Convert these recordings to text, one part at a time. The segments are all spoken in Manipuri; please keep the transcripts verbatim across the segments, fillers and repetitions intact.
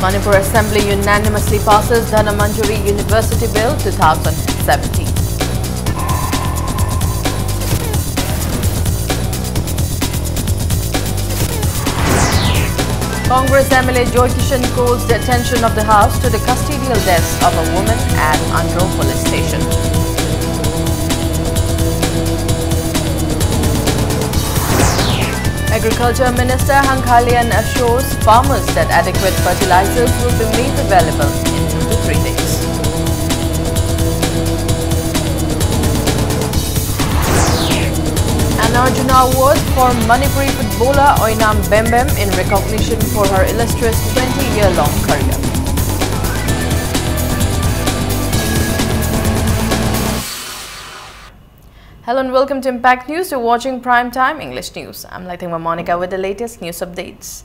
Manipur Assembly unanimously passes Dhanamanjuri University Bill two thousand seventeen. Congress M L A Joy Kishan calls the attention of the House to the custodial deaths of a woman at Andro Police Station. Agriculture Minister Hangkalian assures farmers that adequate fertilizers will be made available in two to three days. An Arjuna Award for Manipuri footballer Oinam Bembem in recognition for her illustrious twenty-year-long career. Hello and welcome to Impact News. You're watching Prime Time English News. I'm Laithengma Monica with the latest news updates.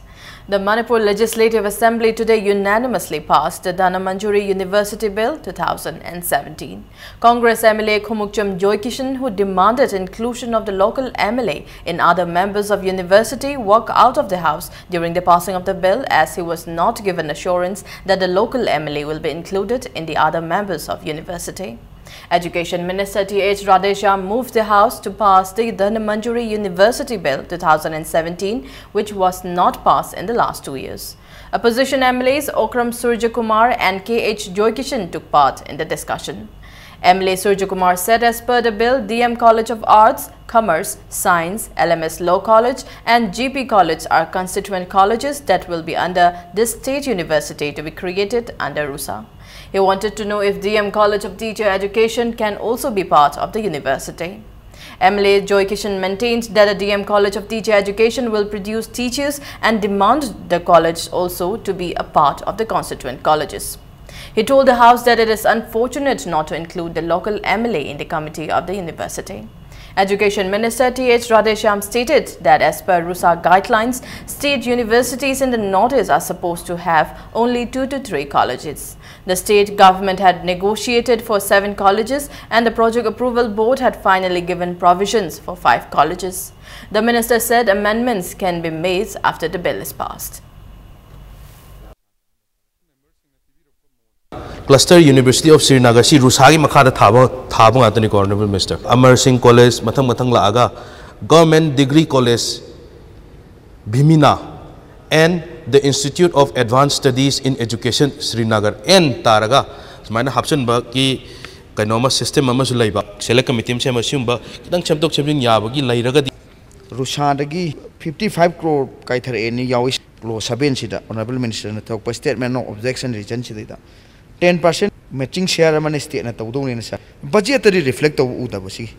The Manipur Legislative Assembly today unanimously passed the Dhanamanjuri University Bill two thousand seventeen. Congress M L A Khumukcham Joy Kishan, who demanded inclusion of the local M L A in other members of university, walked out of the House during the passing of the bill, as he was not given assurance that the local M L A will be included in the other members of university. Education Minister T H Radheshyam moved the House to pass the Dhanamanjuri University Bill two thousand seventeen, which was not passed in the last two years. Opposition M L As Okram Surjakumar and K H Joy Kishan took part in the discussion. M L A Surjakumar said, as per the bill, D M College of Arts, Commerce, Science, L M S Law College, and G P College are constituent colleges that will be under this state university to be created under RUSA. He wanted to know if D M College of Teacher Education can also be part of the university. M L A Joy Kishan maintained that the D M College of Teacher Education will produce teachers and demand the college also to be a part of the constituent colleges. He told the House that it is unfortunate not to include the local M L A in the committee of the university. Education Minister T H Radheshyam stated that as per RUSA guidelines, state universities in the Northeast are supposed to have only two to three colleges. The state government had negotiated for seven colleges and the Project Approval Board had finally given provisions for five colleges. The minister said amendments can be made after the bill is passed. Cluster University of Srinagar ꯁꯤ ꯔꯨꯁꯥꯒꯤ ꯃꯈꯥꯗ ꯊꯥꯕ ꯊꯥꯕ ꯉꯥꯛꯇꯅꯤꯀꯣ, Honorable Minister꯫ Amar Singh College, ꯃꯊꯪ ꯃꯊꯪ ꯂꯥꯛꯑꯒ Government Degree College, Bhimina, and the Institute of Advanced Studies in Education, Srinagar, and ꯇꯥꯔꯒ ꯁꯨꯃꯥꯏꯅ ꯍꯥꯞꯆꯤꯟꯕꯒꯤ ꯀꯩꯅꯣꯃ system ꯑꯃꯁꯨ ꯂꯩꯕ꯫ Select committee ꯑꯃ ꯁꯦꯝꯃ ꯁꯤꯒꯨꯝꯕ ꯈꯤꯇꯪ ꯁꯦꯝꯗꯣꯛ ꯁꯦꯝꯖꯤꯟ ꯌꯥꯕꯒꯤ ꯂꯩꯔꯒꯗꯤ꯫ ꯔꯨꯁꯥꯗꯒꯤ fifty five crore ꯀꯥꯏꯊꯔꯛꯑꯦꯅ ꯌꯥꯎꯏ꯫ Clause seven ꯁꯤꯗ Honorable Minister ꯅ ꯊꯣꯛꯄ Statement of Objection Reason ꯁꯤꯗꯩꯗ ten percent matching share ꯑꯃꯅ state ꯅ ꯇꯧꯗꯧꯅꯦꯅ, sir꯫ Budget ꯇꯗꯤ reflect ꯇꯧꯕ ꯎꯗꯕ ꯁꯤꯒꯤ꯫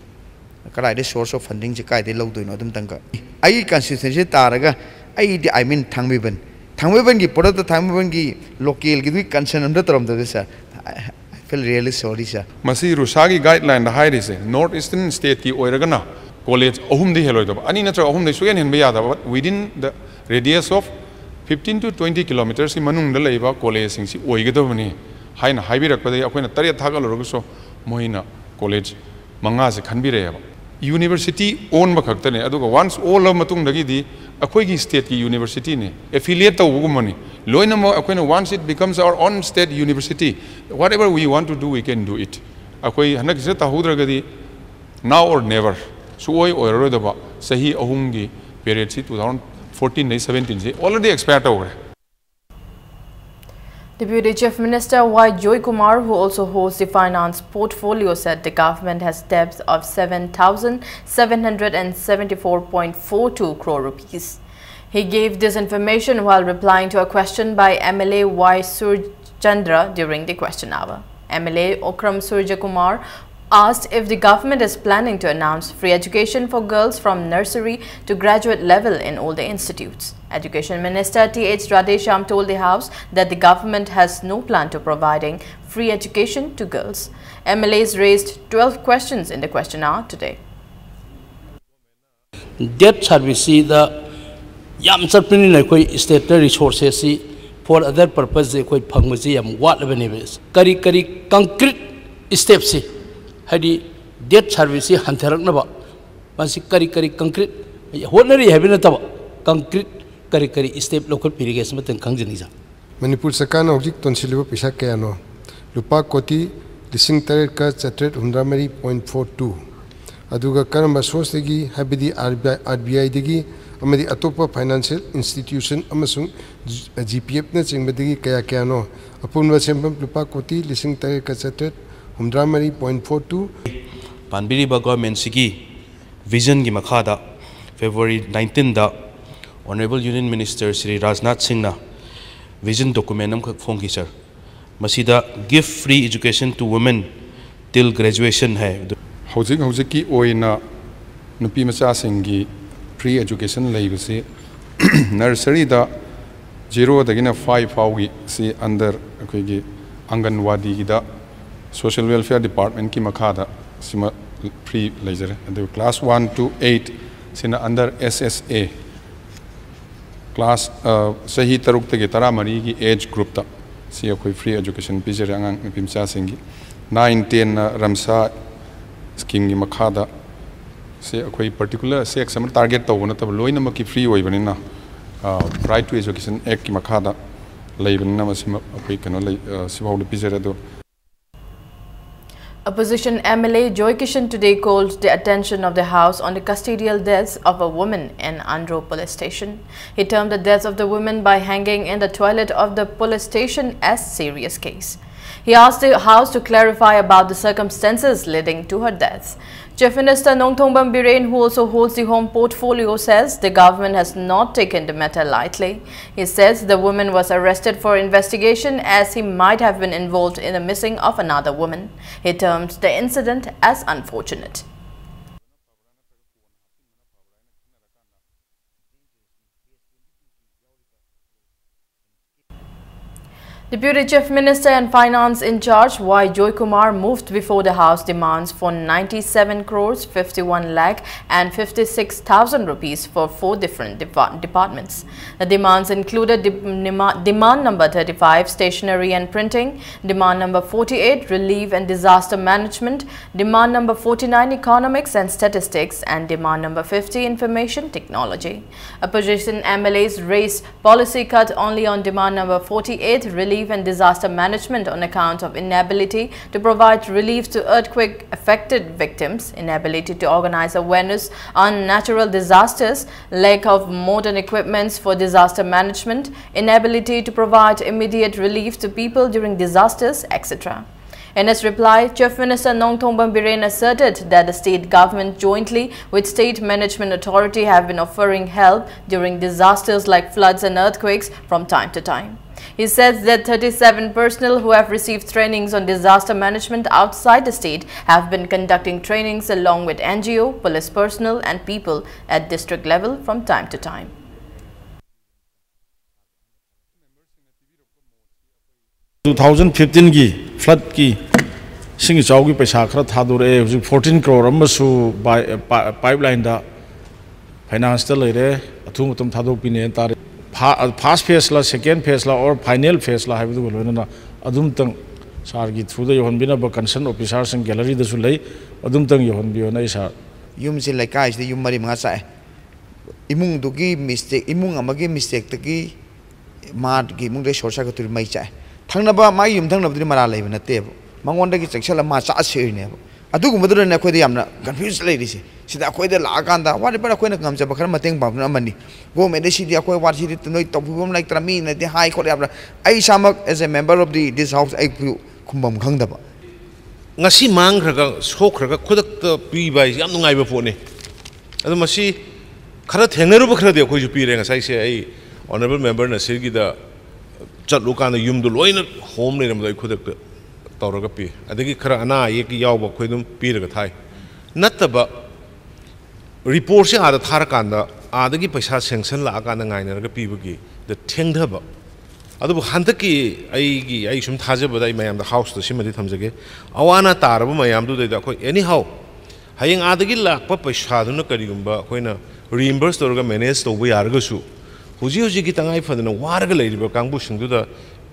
ꯀꯗꯥꯏꯗꯩ source of funding ꯁꯦ ꯀꯥꯏꯗꯩ ꯂꯧꯗꯣꯏꯅꯣ ꯑꯗꯨꯝꯇꯪꯒ꯫ ꯑꯩꯒꯤ constituency ꯁꯤ ꯇꯥꯔꯒ ꯑꯩꯗꯤ, I mean, Thangmeiband, ꯊꯥꯡꯃꯩꯕꯟꯒꯤ ꯄꯣꯔꯠꯇ ꯊꯥꯡꯃꯩꯕꯟꯒꯤ local ꯒꯤꯗꯨꯒꯤ concern ꯑꯝꯇ ꯇꯧꯔꯝꯗꯕꯁꯦ, sir꯫ I feel really sorry, sir꯫ ꯃꯁꯤ ꯔꯨꯁꯥꯒꯤ guideline ꯗ ꯍꯥꯏꯔꯤꯁꯦ North Eastern state ꯀꯤ ꯑꯣꯏꯔꯒꯅ college ꯑꯍꯨꯝꯗꯤ ꯍꯦꯜꯂꯣꯏꯗꯕ, ꯑꯅꯤ ꯅꯠꯇ꯭ꯔꯒ ꯑꯍꯨꯝꯗꯤ ꯁꯨꯛꯍꯦꯟ ꯍꯦꯟꯕ ꯌꯥꯗꯕ, but within the radius of fifteen to twenty kilometers ꯀꯤ ꯃꯅꯨꯡꯗ ꯂꯩꯕ college ꯁꯤꯡꯁꯤ ꯑꯣꯏꯒꯗꯕꯅꯤ ꯍꯥꯏꯅ ꯍꯥꯏꯕꯤꯔꯛꯄꯗꯒꯤ ꯑꯩꯈꯣꯏꯅ ꯇꯔꯦꯠ ꯊꯥꯒꯠꯂꯨꯔꯒꯁꯨ ꯃꯣꯏꯅ college ꯃꯉꯥꯁꯦ ꯈꯟꯕꯤꯔꯛꯑꯦꯕ꯫ University ꯑꯣꯟꯕ ꯈꯛꯇꯅꯦ, ꯑꯗꯨꯒ once ꯑꯣꯜꯂꯕ ꯃꯇꯨꯡꯗꯒꯤꯗꯤ ꯑꯩꯈꯣꯏꯒꯤ state ꯀꯤ university ꯅꯦ, affiliate ꯇꯧꯕꯒꯨꯝꯕꯅꯤ꯫ ꯂꯣꯏꯅꯃꯛ ꯑꯩꯈꯣꯏꯅ, once it becomes our own state university, whatever we want to do, we can do it꯫ ꯑꯩꯈꯣꯏ ꯍꯟꯗꯛꯀꯤꯁꯤꯗ ꯇꯧꯍꯧꯗ꯭ꯔꯒꯗꯤ now or never, ꯁꯨꯛꯑꯣꯏ ꯑꯣꯏꯔꯔꯣꯏꯗꯕ ꯆꯍꯤ ꯑꯍꯨꯝꯒꯤ period ꯁꯤ, two thousand fourteen ꯗꯩ seventeen ꯁꯤ already expire ꯇꯧꯈ꯭ꯔꯦ꯫ Deputy Chief Minister Y Joy Kumar, who also holds the finance portfolio, said the government has debts of seven thousand seven hundred and seventy-four point four two crore rupees. He gave this information while replying to a question by M L A Y Surchandra during the question hour. M L A Okram Surjakumar asked if the government is planning to announce free education for girls from nursery to graduate level in all the institutes. Education Minister T H Radheshyam told the House that the government has no plan to providing free education to girls. M L As raised twelve questions in the question hour today. Debt service ꯁꯤꯗ ꯌꯥꯝ ꯆꯠꯄꯅꯤꯅ ꯑꯩꯈꯣꯏ state ꯇ resources ꯁꯤ for other purpose ꯁꯦ ꯑꯩꯈꯣꯏ ꯐꯪꯕꯁꯤ ꯌꯥꯝ ꯋꯥꯠꯂꯕꯅꯦꯕ꯫ ꯀꯔꯤ ꯀꯔꯤ concrete step ꯁꯤ, ꯍꯥꯏꯗꯤ debt service ꯁꯤ ꯍꯟꯊꯔꯛꯅꯕ ꯃꯁꯤ ꯀꯔꯤ ꯀꯔꯤ concrete ꯍꯣꯠꯅꯔꯤ ꯍꯥꯏꯕ ꯅꯠꯇꯕ concrete ꯀꯔꯤ ꯀꯔꯤ step ꯂꯧꯈꯠꯄꯤꯔꯤꯒꯦ ꯁꯤꯃꯇꯪ ꯈꯪꯖꯅꯤꯡꯏ, sir꯫ ꯃꯅꯤꯄꯨꯔ ꯁꯔꯀꯥꯔꯅ ꯍꯧꯖꯤꯛ ꯇꯣꯟꯁꯤꯜꯂꯤꯕ ꯄꯩꯁꯥ ꯀꯌꯥꯅꯣ? ꯂꯨꯄꯥ ꯀꯣꯇꯤ ꯂꯤꯁꯤꯡ ꯇꯔꯦꯠꯀ ꯆꯥꯇ꯭ꯔꯦꯠ ꯍꯨꯝꯗ꯭ꯔꯥ ꯃꯔꯤ point four two꯫ ꯑꯗꯨꯒ ꯀꯔꯝꯕ source ꯇꯒꯤ, ꯍꯥꯏꯕꯗꯤ ꯑꯥꯔ ꯕꯤ ꯑꯥꯏ, ꯑꯥꯔ ꯕꯤ ꯑꯥꯏꯗꯒꯤ ꯑꯃꯗꯤ ꯑꯇꯣꯞꯄ financial institution ꯑꯃꯁꯨꯡ ꯖꯤ ꯄꯤ ꯑꯦꯐꯅꯆꯤꯡꯕꯗꯒꯤ ꯀꯌꯥ ꯀꯌꯥꯅꯣ? ꯑꯄꯨꯟꯕ ꯁꯦꯟꯐꯝ ꯂꯨꯄꯥ ꯀꯣꯇꯤ ꯂꯤꯁꯤꯡ ꯇꯔꯦꯠꯀ ꯆꯥꯇ꯭ꯔꯦꯠ ꯍꯨꯝꯗ꯭ꯔꯥ ꯃꯔꯤ point four two꯫ ꯄꯥꯟꯕꯤꯔꯤꯕ ꯒꯣꯔꯃꯦꯟꯁꯤꯒꯤ vision ꯒꯤ ꯃꯈꯥꯗ February nineteenꯗ Honourable Union Minister Shri Rajnath ꯁꯤꯡꯅ vision document ꯑꯃꯈꯛ ꯐꯣꯡꯈꯤ, ꯁꯥꯔ꯫ ꯃꯁꯤꯗ "Give free education to women till graduation" ꯍꯥꯏ꯫ ꯍꯧꯖꯤꯛ ꯍꯧꯖꯤꯛꯀꯤ ꯑꯣꯏꯅ ꯅꯨꯄꯤ ꯃꯆꯥꯁꯤꯡꯒꯤ free education ꯂꯩꯕꯁꯤ nurseryꯗ zeroꯗꯒꯤꯅ five ꯐꯥꯎꯒꯤ ꯁꯤ under ꯑꯩꯈꯣꯏꯒꯤ ꯑꯪꯒꯟꯋꯥꯗꯤꯒꯤꯗ social welfare departmentꯀꯤ ꯃꯈꯥꯗ ꯁꯤꯃ free ꯂꯩꯖꯔꯦ꯫ ꯑꯗꯨꯒ class one to eight ꯁꯤꯅ under S S A, class, ꯑ, ꯆꯍꯤ ꯇꯔꯨꯛꯇꯒꯤ ꯇꯔꯥꯃꯔꯤꯒꯤ age groupꯇ ꯁꯤ ꯑꯩꯈꯣꯏ free education ꯄꯤꯖꯔꯦ ꯑꯉꯥꯡ ꯅꯨꯄꯤ ꯃꯆꯥꯁꯤꯡꯒꯤ꯫ Nine tenꯅ ꯔꯝꯁꯥ schemeꯒꯤ ꯃꯈꯥꯗ ꯁꯤ ꯑꯩꯈꯣꯏ particular sex ꯑꯃ target ꯇꯧꯕ ꯅꯠꯇꯕ ꯂꯣꯏꯅꯃꯛꯀꯤ free ꯑꯣꯏꯕꯅꯤꯅ, ꯑ, Right to Education Actꯀꯤ ꯃꯈꯥꯗ ꯂꯩꯕꯅꯤꯅ ꯃꯁꯤꯃꯛ ꯑꯩꯈꯣꯏ ꯀꯩꯅꯣ ꯂꯩ, ꯑ, ꯁꯤꯐꯥꯎꯗ ꯄꯤꯖꯔꯦ꯫ ꯑꯗꯣ Opposition M L A Joy Kishan today called the attention of the House on the custodial deaths of a woman in Andro police station. He termed the death of the woman by hanging in the toilet of the police station as serious case. He asked the House to clarify about the circumstances leading to her death. Chief Minister Nongthombam Biren, who also holds the Home portfolio, says the government has not taken the matter lightly. He says the woman was arrested for investigation as he might have been involved in the missing of another woman. He termed the incident as unfortunate. Deputy Chief Minister and Finance in charge Y Joy Kumar moved before the House demands for ninety-seven crores fifty-one lakh and fifty-six thousand rupees for four different depart- departments. The demands included de- dema- demand number thirty-five, stationery and printing, demand number forty-eight, relief and disaster management, demand number forty-nine, economics and statistics, and demand number fifty, information technology. Opposition M L As raised policy cut only on demand number forty-eight, relief Relief and Disaster Management on account of inability to provide relief to earthquake affected victims, inability to organize awareness on natural disasters, lack of modern equipments for disaster management, inability to provide immediate relief to people during disasters, et cetera. In his reply, Chief Minister Nongthombam Biren asserted that the state government, jointly with State Management Authority, have been offering help during disasters like floods and earthquakes from time to time. He says that thirty-seven personnel who have received trainings on disaster management outside the state have been conducting trainings along with N G O, police personnel, and people at district level from time to time. Two thousand fifteen ꯒꯤ flood ꯀꯤ ꯏꯁꯤꯡ ꯏꯆꯥꯎꯒꯤ ꯄꯩꯁꯥ ꯈꯔ ꯊꯥꯗꯣꯔꯛꯑꯦ꯫ ꯍꯧꯖꯤꯛ fourteen crore ꯑꯃꯁꯨ pipeline ꯗ finance ꯇ ꯂꯩꯔꯦ꯫ ꯑꯊꯨꯕ ꯃꯇꯝ ꯊꯥꯗꯣꯛꯄꯤꯅꯦꯅ ꯇꯥꯔꯦ꯫ First phase ꯂ, second phase ꯂ, or final phase ꯂ ꯍꯥꯏꯕꯗꯨꯒ ꯂꯣꯏꯅꯅ ꯑꯗꯨꯝꯇꯪ sir ꯒꯤ through ꯗ ꯌꯧꯍꯟꯕꯤꯅꯕ concern officer ꯁꯤꯡ gallery ꯗꯁꯨ ꯂꯩ, ꯑꯗꯨꯝꯇꯪ ꯌꯧꯍꯟꯕꯤꯌꯣꯅ ꯑꯩ sir꯫ ꯌꯨꯝꯁꯦ ꯂꯩꯀꯥꯏꯁꯤꯗ ꯌꯨꯝ ꯃꯔꯤ ꯃꯉꯥ ꯆꯥꯛꯑꯦ꯫ ꯏꯃꯨꯡꯗꯨꯒꯤ mistake, ꯏꯃꯨꯡ ꯑꯃꯒꯤ mistake ꯇꯒꯤ ꯃꯥꯒꯤ ꯏꯃꯨꯡꯗꯒꯤ short circuit ꯇꯨꯗꯤ ꯃꯩ ꯆꯥꯛꯑꯦ꯫ ꯊꯪꯅꯕ, ꯃꯥꯒꯤ ꯌꯨꯝ ꯊꯪꯅꯕꯗꯨꯗꯤ ꯃꯔꯥꯜ ꯂꯩꯕ ꯅꯠꯇꯦꯕ, ꯃꯉꯣꯟꯗꯒꯤ ꯆꯦꯛꯁꯤꯜꯂ ꯃꯥ ꯆꯥꯛꯑ ꯁꯤꯔꯤꯅꯦꯕ꯫ ꯑꯗꯨꯒꯨꯝꯕꯗꯨꯗꯅꯦ ꯑꯩꯈꯣꯏꯗ ꯌꯥꯝꯅ confuse ꯂꯩꯔꯤꯁꯦ꯫ ꯁꯤꯗ ꯑꯩꯈꯣꯏꯗ ꯂꯥꯛꯑꯀꯥꯟꯗ whatever ꯑꯩꯈꯣꯏꯅ ꯉꯝꯖꯕ ꯈꯔ ꯃꯇꯦꯡ ꯄꯥꯡꯕꯅ ꯑꯃꯅꯤ꯫ Government ꯗ ꯁꯤꯗꯤ ꯑꯩꯈꯣꯏ ꯋꯥꯠ, ꯁꯤꯗꯤ ꯅꯣꯏ ꯇꯧꯕꯤꯐꯝ ꯂꯩꯇ꯭ꯔꯥ, ꯃꯤꯅꯗꯤ ꯍꯥꯏ ꯈꯣꯠꯂꯦ ꯍꯥꯏꯕ꯭ꯔꯥ? ꯑꯩ ꯏꯁꯥꯃꯛ as a member of the, this house ꯑꯩ ꯈꯨꯝꯐꯝ ꯈꯪꯗꯕ꯫ ꯉꯁꯤ ꯃꯥꯡꯈ꯭ꯔꯒ ꯁꯣꯛꯈ꯭ꯔꯒ ꯈꯨꯗꯛꯇ ꯄꯤꯕ ꯍꯥꯏꯁꯤ ꯌꯥꯝ ꯅꯨꯡꯉꯥꯏꯕ ꯄꯣꯠꯅꯤ꯫ ꯑꯗꯣ ꯃꯁꯤ ꯈꯔ ꯊꯦꯡꯅꯔꯨꯕ ꯈꯔꯗꯤ ꯑꯩꯈꯣꯏꯁꯨ ꯄꯤꯔꯦ꯫ ꯉꯁꯥꯏꯁꯦ ꯑꯩ Honourable Member ꯅꯁꯤꯔꯒꯤꯗ ꯆꯠꯂꯨꯀꯥꯟꯗ ꯌꯨꯝꯗꯣ ꯂꯣꯏꯅ ꯍꯣꯝ ꯂꯩꯔꯝꯕꯗꯣ ꯑꯩ ꯈꯨꯗꯛꯇ ꯇꯧꯔꯒ ꯄꯤ꯫ ꯑꯗꯒꯤ ꯈꯔ ꯑꯅꯥ ꯑꯌꯦꯛꯀꯤ ꯌꯥꯎꯕ ꯑꯩꯈꯣꯏ ꯑꯗꯨꯝ ꯄꯤꯔꯒ ꯊꯥꯏ꯫ ꯅꯠꯇꯕ report ꯁꯦ ꯑꯥꯗ ꯊꯥꯔꯀꯥꯟꯗ ꯑꯥꯗꯒꯤ ꯄꯩꯁꯥ sanction ꯂꯥꯛꯑꯀꯥꯟꯗ ꯉꯥꯏꯅꯔꯒ ꯄꯤꯕꯒꯤꯗ ꯊꯦꯡꯊꯕ꯫ ꯑꯗꯨꯕꯨ ꯍꯟꯗꯛꯀꯤ ꯑꯩꯒꯤ, ꯑꯩ ꯁꯨꯝ ꯊꯥꯖꯕꯗ ꯑꯩ ꯃꯌꯥꯝꯗ house ꯇ ꯁꯤꯃꯗꯤ ꯊꯝꯖꯒꯦ꯫ ꯑꯋꯥ ꯑꯅꯥ ꯇꯥꯔꯕ ꯃꯌꯥꯝꯗꯨꯗꯩꯗ ꯑꯩꯈꯣꯏ anyhow ꯍꯌꯦꯡ ꯑꯥꯗꯒꯤ ꯂꯥꯛꯄ ꯄꯩꯁꯥꯗꯨꯅ ꯀꯔꯤꯒꯨꯝꯕ ꯑꯩꯈꯣꯏꯅ reimburse ꯇꯧꯔꯒ manage ꯇꯧꯕ ꯌꯥꯔꯒꯁꯨ, ꯍꯧꯖꯤꯛ ꯍꯧꯖꯤꯛꯀꯤ ꯇꯉꯥꯏ ꯐꯗꯅ ꯋꯥꯔꯒ ꯂꯩꯔꯤꯕ ꯀꯥꯡꯕꯨꯁꯤꯡꯗꯨꯗ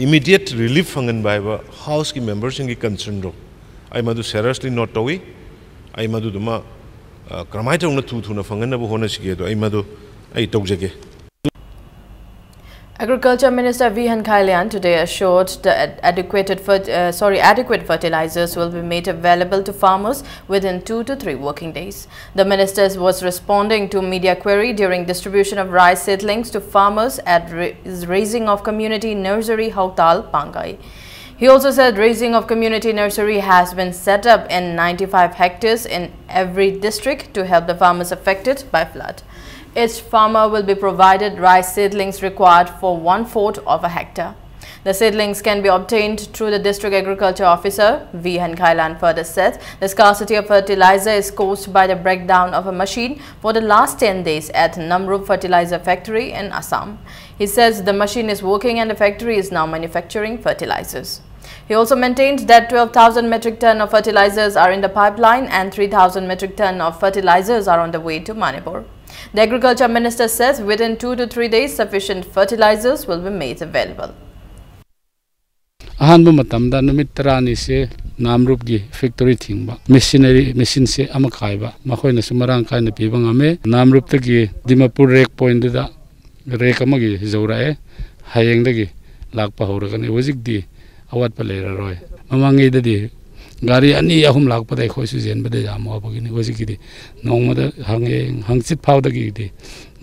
immediate relief ꯐꯪꯍꯟꯕ ꯍꯥꯏꯕ house ꯀꯤ member ꯁꯤꯡꯒꯤ concern ꯗꯣ ꯑꯩ ꯃꯗꯨ seriously note ꯇꯧꯏ꯫ ꯑꯩ ꯃꯗꯨꯗꯨꯃ, ꯑ, ꯀꯔꯝꯍꯥꯏꯅ ꯇꯧꯅ ꯊꯨ ꯊꯨꯅ ꯐꯪꯍꯟꯅꯕ ꯍꯣꯠꯅꯁꯤꯒꯦꯗꯣ ꯑꯩ ꯃꯗꯨ ꯑꯩ ꯇꯧꯖꯒꯦ꯫ Agriculture Minister V Hankhailan today assured the ad- adequate fer- uh, sorry adequate fertilizers will be made available to farmers within two to three working days. The minister was responding to media query during distribution of rice seedlings to farmers at Ra- Raising of Community Nursery Hautal, Pangai. He also said Raising of Community Nursery has been set up in ninety-five hectares in every district to help the farmers affected by flood. Each farmer will be provided rice seedlings required for one fourth of a hectare. The seedlings can be obtained through the district agriculture officer. V Hankhailan further said the scarcity of fertilizer is caused by the breakdown of a machine for the last ten days at Namrup Fertilizer Factory in Assam. He says the machine is working and the factory is now manufacturing fertilizers. He also maintained that twelve thousand metric ton of fertilizers are in the pipeline and three thousand metric ton of fertilizers are on the way to Manipur. The agriculture minister says within two to three days, sufficient fertilizers will be made available. ꯑꯍꯥꯟꯕ ꯃꯇꯝꯗ ꯅꯨꯃꯤꯠ ꯇꯔꯥꯅꯤꯁꯦ ꯅꯥꯝꯔꯨꯞꯀꯤ ꯐꯦꯛꯇꯣꯔꯤ ꯊꯤꯡꯕ, ꯃꯦꯁꯤꯅꯔꯤ ꯃꯦꯁꯤꯟꯁꯦ ꯑꯃ ꯀꯥꯏꯕ, ꯃꯈꯣꯏꯅꯁꯨ ꯃꯔꯥꯡ ꯀꯥꯏꯅ ꯄꯤꯕ ꯉꯝꯃꯦ꯫ ꯅꯥꯝꯔꯨꯞꯇꯒꯤ ꯗꯤꯃꯥꯄꯨꯔ ꯔꯦꯛ ꯄꯣꯏꯟꯗꯨꯗ ꯔꯦꯛ ꯑꯃꯒꯤ ꯌꯧꯔꯛꯑꯦ꯫ ꯍꯌꯦꯡꯗꯒꯤ ꯂꯥꯛꯄ ꯍꯧꯔꯒꯅꯤ꯫ ꯍꯧꯖꯤꯛꯇꯤ ꯑꯋꯥꯠꯄ ꯂꯩꯔꯔꯣꯏ꯫ ꯃꯃꯥꯡꯉꯩꯗꯗꯤ ꯒꯥꯔꯤ ꯑꯅꯤ ꯑꯍꯨꯝ ꯂꯥꯛꯄꯗ ꯑꯩꯈꯣꯏꯁꯨ ꯌꯦꯟꯕꯗ ꯌꯥꯝ ꯋꯥꯕꯒꯤꯅꯤ꯫ ꯍꯧꯖꯤꯛꯀꯤꯗꯤ ꯅꯣꯡꯃꯗ ꯍꯌꯦꯡ ꯍꯪꯆꯤꯠ ꯐꯥꯎꯗꯒꯤꯗꯤ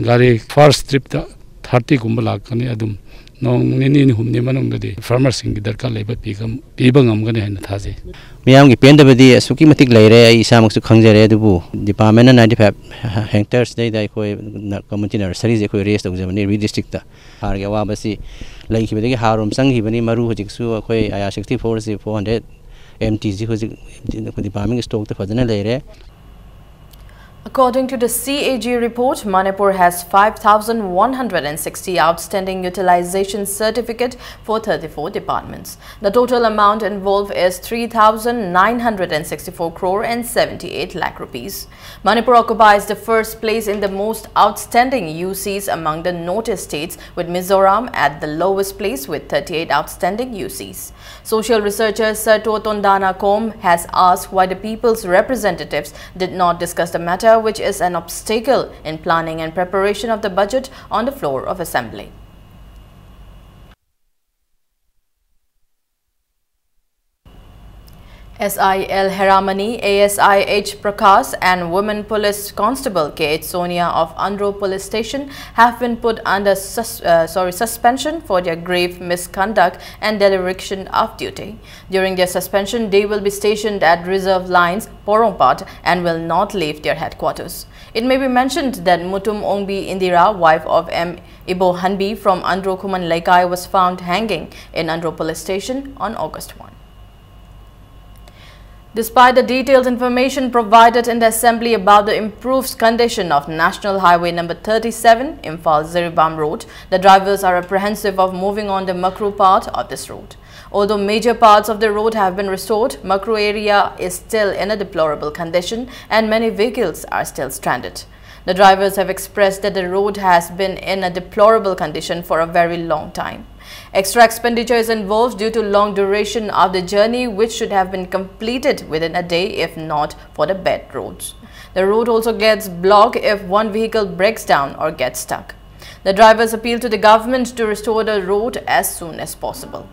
ꯒꯥꯔꯤ ꯐꯥꯔꯁ ꯇ꯭ꯔꯤꯞꯇ ꯊꯥꯔꯇꯤꯒꯨꯝꯕ ꯂꯥꯛꯀꯅꯤ꯫ ꯑꯗꯨꯝ ꯅꯣꯡ ꯅꯤꯅꯤ ꯍꯨꯝꯅꯤ ꯃꯅꯨꯡꯗꯗꯤ ꯐꯥꯔꯃꯔꯁꯤꯡꯒꯤ ꯗꯔꯀꯥꯔ ꯂꯩꯕ ꯄꯤꯒꯝ- ꯄꯤꯕ ꯉꯝꯒꯅꯤ ꯍꯥꯏꯅ ꯊꯥꯖꯩ꯫ ꯃꯤꯌꯥꯝꯒꯤ ꯄꯦꯟꯗꯕꯗꯤ ꯑꯁꯨꯛꯀꯤ ꯃꯇꯤꯛ ꯂꯩꯔꯦ꯫ ꯑꯩ ꯏꯁꯥꯃꯛꯁꯨ ꯈꯪꯖꯔꯦ꯫ ꯑꯗꯨꯕꯨ ꯗꯤꯄꯥꯔꯠꯃꯦꯟꯅ ꯅꯥꯏꯟꯇꯤ ꯐꯥꯏꯚ ꯍꯦꯛꯇꯔꯁꯤꯗꯩꯗ ꯑꯩꯈꯣꯏ ꯀꯝꯃ꯭ꯌꯨꯅꯤꯇꯤ ꯅꯔꯁꯔꯤꯁꯦ ꯑꯩꯈꯣꯏ ꯔꯦꯖ ꯇꯧꯖꯕꯅꯤ ꯔꯤꯗꯤꯁꯇ꯭ꯔꯤꯛꯇ꯫ ꯍꯥꯔꯒꯤ ꯑꯋꯥꯕꯁꯤ ꯂꯩꯈꯤꯕꯗꯒꯤ ꯍꯥꯔ ꯔꯨꯝ ꯆꯪꯈꯤꯕꯅꯤ꯫ ꯃꯔꯨ ꯍꯧꯖꯤꯛꯁꯨ ꯑꯩꯈꯣꯏ I R sixty forty four hundred M T C ꯗꯤꯄꯥꯔꯠꯃꯦꯟꯒꯤ ꯁ꯭ꯇꯣꯛꯇ ꯐꯖꯅ ꯂꯩꯔꯦ꯫ According to the C A G report, Manipur has five thousand one hundred sixty outstanding utilization certificate for thirty-four departments. The total amount involved is three thousand nine hundred sixty-four crore and seventy-eight lakh rupees. Manipur occupies the first place in the most outstanding U Cs among the Northeast states, with Mizoram at the lowest place with thirty-eight outstanding U Cs. Social researcher Sertuo Tondana Kom has asked why the people's representatives did not discuss the matter, which is an obstacle in planning and preparation of the budget on the floor of assembly. S I L Heramani, A S I H Prakash, and women police constable K H Sonia of Andro Police Station have been put under sus- uh, sorry, suspension for their grave misconduct and dereliction of duty. During their suspension, they will be stationed at reserve lines Porompat and will not leave their headquarters. It may be mentioned that Mutum Ongbi Indira, wife of M Ibo Hanbi from Andro Khuman Leikai, was found hanging in Andro Police Station on August one. Despite the detailed information provided in the assembly about the improved condition of National Highway number thirty-seven, Imphal Jiribam Road, the drivers are apprehensive of moving on the Makru part of this road. Although major parts of the road have been restored, Makru area is still in a deplorable condition and many vehicles are still stranded. The drivers have expressed that the road has been in a deplorable condition for a very long time. Extra expenditure is involved due to long duration of the journey, which should have been completed within a day if not for the bad roads. The road also gets blocked if one vehicle breaks down or gets stuck. The drivers appeal to the government to restore the road as soon as possible.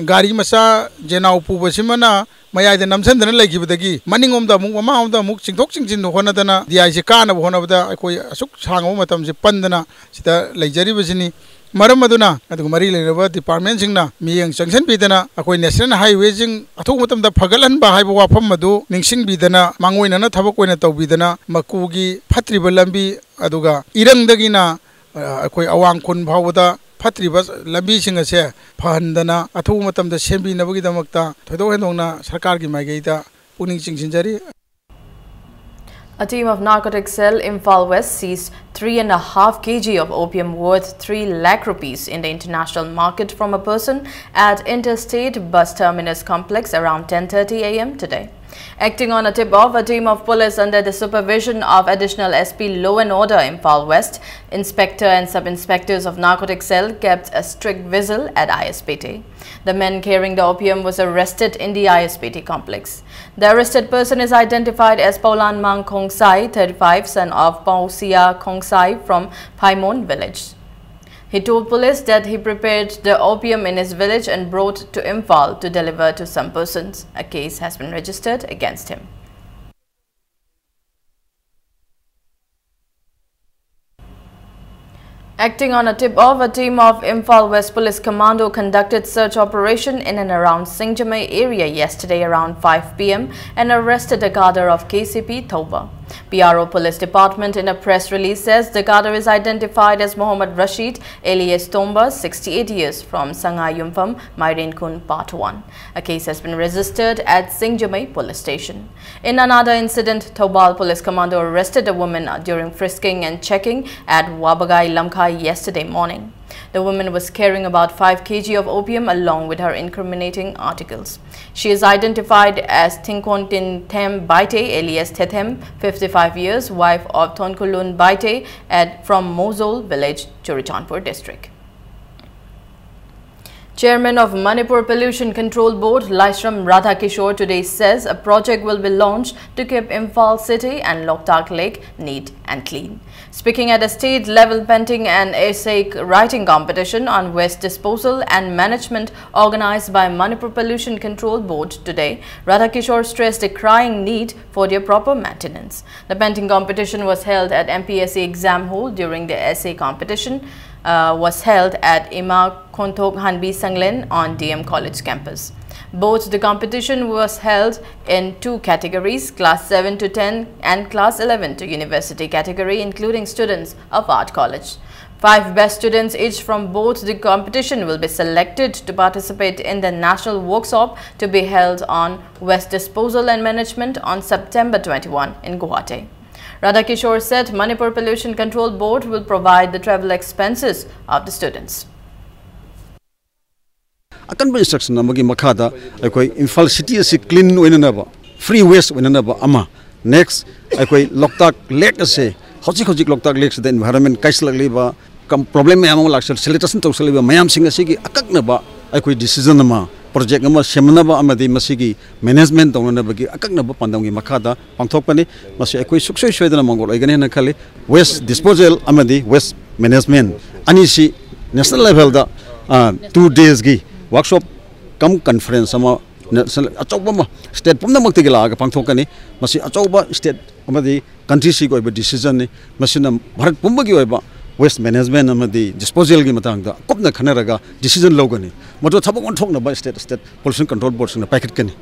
ꯒꯥꯔꯤ ꯃꯆꯥ ꯖꯦꯅꯥꯎ ꯄꯨꯕꯁꯤꯃꯅ ꯃꯌꯥꯏꯗ ꯅꯝꯁꯤꯟꯗꯅ ꯂꯩꯈꯤꯕꯗꯒꯤ ꯃꯅꯤꯡꯂꯣꯝꯗ ꯑꯃꯨꯛ ꯃꯃꯥꯡꯂꯣꯝꯗ ꯑꯃꯨꯛ ꯆꯤꯡꯊꯣꯛ ꯆꯤꯡꯁꯤꯟ ꯍꯣꯠꯅꯗꯅ ꯗꯤ ꯑꯥꯏꯁꯦ ꯀꯥꯅꯕ ꯍꯣꯠꯅꯕꯗ ꯑꯩꯈꯣꯏ ꯑꯁꯨꯛ ꯁꯥꯡꯉꯕ ꯃꯇꯝꯁꯦ ꯄꯟꯗꯅ ꯁꯤꯗ ꯂꯩꯖꯔꯤꯕꯁꯤꯅꯤ꯫ ꯃꯔꯝ ꯑꯗꯨꯅ ꯑꯗꯨꯒ ꯃꯔꯤ ꯂꯩꯅꯕ ꯗꯤꯄꯥꯔꯠꯃꯦꯟꯁꯤꯡꯅ ꯃꯤꯠꯌꯦꯡ ꯆꯪꯁꯤꯟꯕꯤꯗꯅ ꯑꯩꯈꯣꯏ ꯅꯦꯁꯅꯦꯜ ꯍꯥꯏꯋꯦꯁꯤꯡ ꯑꯊꯨꯕ ꯃꯇꯝꯗ ꯐꯒꯠꯍꯟꯕ ꯍꯥꯏꯕ ꯋꯥꯐꯝ ꯑꯗꯨ ꯅꯤꯡꯁꯤꯡꯕꯤꯗꯅ ꯃꯥꯡꯑꯣꯏꯅꯅ ꯊꯕꯛ ꯑꯣꯏꯅ ꯇꯧꯕꯤꯗꯅ ꯃꯀꯨꯒꯤ ꯐꯠꯇ꯭ꯔꯤꯕ ꯂꯝꯕꯤ ꯑꯗꯨꯒ ꯏꯔꯪꯗꯒꯤꯅ ꯑꯩꯈꯣꯏ ꯑꯋꯥꯡ ꯈꯨꯟ ꯐꯥꯎꯕꯗ ꯐꯠꯇ꯭ꯔꯤꯕ ꯂꯝꯕꯤꯁꯤꯡ ꯑꯁꯦ ꯐꯍꯟꯗꯅ ꯑꯊꯨꯕ ꯃꯇꯝꯗ ꯁꯦꯝꯕꯤꯅꯕꯒꯤꯗꯃꯛꯇ ꯊꯣꯏꯗꯣꯛ ꯍꯦꯟꯗꯣꯛꯅ ꯁꯔꯀꯥꯔꯒꯤ ꯃꯥꯏꯀꯩꯗ ꯄꯨꯛꯅꯤꯡ ꯆꯤꯡꯁꯤꯟꯖꯔꯤ꯫ A team of Narcotic Cell Imphal West seized three and a half K G of opium worth three lakh rupees in the international market from a person at Interstate Bus Terminus Complex around ten thirty a m today. Acting on a tip-off, a team of police under the supervision of Additional S P Law and Order Imphal West, Inspector and Sub-Inspectors of Narcotic Cell kept a strict vigil at I S P T. The man carrying the opium was arrested in the I S P T complex. The arrested person is identified as Paulan Mang Khongsai, thirty-five, son of Pausia Khongsai from Phaimon village. He told police that he prepared the opium in his village and brought to Imphal to deliver to some persons. A case has been registered against him. Acting on a tip-off, a team of Imphal West Police Commando conducted search operation in and around Singjamei area yesterday around five p m and arrested a cadre of K C P Thoubal. P R O Police Department in a press release says the cadre is identified as Mohammad Rashid, alias Tomba, sixty-eight years, from Sangai Yumpham, Mairenkhun, Part one. A case has been registered at Singjamei Police Station. In another incident, Thoubal Police Commando arrested a woman during frisking and checking at Wabagai Lamkhai yesterday morning. The woman was carrying about five k g of opium along with her incriminating articles. She is identified as Thingkhontin Them Baite, alias Thethem, fifty-five years, wife of Thonkulun Baite at, from Mozol village, Churachandpur district. Chairman of Manipur Pollution Control Board, Laishram Radhakishore, today says a project will be launched to keep Imphal city and Loktak Lake neat and clean. Speaking at a state-level painting and essay writing competition on waste disposal and management organized by Manipur Pollution Control Board today, Radhakishore stressed a crying need for their proper maintenance. The painting competition was held at M P S C exam hall. During the essay competition, uh, was held at Ima Khonthok Hanbi Sanglen on D M College campus. Both the competition was held in two categories, class seven to ten and class eleven to university category, including students of Art College. Five best students each from both the competition will be selected to participate in the national workshop to be held on waste disposal and management on September twenty-one in Guwahati. Radhakishore said Manipur Pollution Control Board will provide the travel expenses of the students. ꯑꯀꯟꯕ instruction ꯑꯃꯒꯤ ꯃꯈꯥꯗ ꯑꯩꯈꯣꯏ ꯏꯝꯐꯥꯜ city ꯑꯁꯤ clean ꯑꯣꯏꯅꯅꯕ, free waste ꯑꯣꯏꯅꯅꯕ ꯑꯃ, next ꯑꯩꯈꯣꯏ ꯂꯣꯛꯇꯥꯛ lake ꯑꯁꯦ, ꯍꯧꯖꯤꯛ ꯍꯧꯖꯤꯛ ꯂꯣꯛꯇꯥꯛ lake ꯁꯤꯗ environment ꯀꯥꯏꯁꯤꯜꯂꯛꯂꯤꯕ, ꯀꯝ-, problem ꯃꯌꯥꯝ ꯑꯃ ꯂꯥꯛꯁꯤꯜ-, sanitation ꯇꯧꯁꯤꯜꯂꯛꯂꯤꯕ ꯃꯌꯥꯝꯁꯤꯡ ꯑꯁꯤꯒꯤ ꯑꯀꯛꯅꯕ ꯑꯩꯈꯣꯏ decision ꯑꯃ, project ꯑꯃ ꯁꯦꯝꯅꯅꯕ ꯑꯃꯗꯤ ꯃꯁꯤꯒꯤ management ꯇꯧꯅꯅꯕꯒꯤ ꯑꯀꯛꯅꯕ ꯄꯥꯟꯗꯝꯒꯤ ꯃꯈꯥꯗ ꯄꯥꯡꯊꯣꯛꯄꯅꯤ꯫ ꯃꯁꯤ ꯑꯩꯈꯣꯏ ꯁꯨꯡꯁꯣꯏ ꯁꯣꯏꯗꯅ ꯃꯥꯡꯒꯣꯜ ꯑꯣꯏꯒꯅꯤ ꯍꯥꯏꯅ ꯈꯜꯂꯤ꯫ Waste disposal ꯑꯃꯗꯤ waste management ꯑꯅꯤꯁꯤ ꯅꯦꯁꯅꯦꯜ ꯂꯦꯚꯦꯜꯗ ꯇꯨ ꯗꯦꯖꯀꯤ ꯋꯥꯔꯛꯁꯣꯞ ꯀꯝ ꯀꯟꯐꯔꯦꯟꯁ ꯑꯃ ꯅꯦꯁꯅꯦꯜ ꯑꯆꯧꯕ ꯑꯃ ꯁ꯭ꯇꯦꯠ ꯄꯨꯝꯅꯃꯛꯇꯒꯤ ꯂꯥꯛꯑꯒ ꯄꯥꯡꯊꯣꯛꯀꯅꯤ꯫ ꯃꯁꯤ ꯑꯆꯧꯕ ꯁ꯭ꯇꯦꯠ ꯑꯃꯗꯤ ꯀꯟꯇ꯭ꯔꯤꯁꯤꯒꯤ ꯑꯣꯏꯕ ꯗꯤꯁꯤꯖꯟꯅꯤ꯫ ꯃꯁꯤꯅ ꯚꯥꯔꯠ ꯄꯨꯝꯕꯒꯤ ꯑꯣꯏꯕ ꯋꯦꯁ ꯃꯦꯅꯦꯖꯃꯦꯟ ꯑꯃꯗꯤ ꯗꯤꯁꯄꯣꯖꯦꯜꯒꯤ ꯃꯇꯥꯡꯗ ꯀꯨꯞꯅ ꯈꯟꯅꯔꯒ ꯗꯤꯁꯤꯖꯟ ꯂꯧꯒꯅꯤ꯫ ꯃꯗꯨ ꯊꯕꯛ ꯑꯣꯟꯊꯣꯛꯅꯕ ꯁ꯭ꯇꯦꯠ ꯁ꯭ꯇꯦꯠ ꯄꯣꯂꯨꯁꯟ ꯀꯟꯇ꯭ꯔꯣꯜ ꯕꯣꯔꯗꯁꯤꯡꯅ ꯄꯥꯏꯈꯠꯀꯅꯤ꯫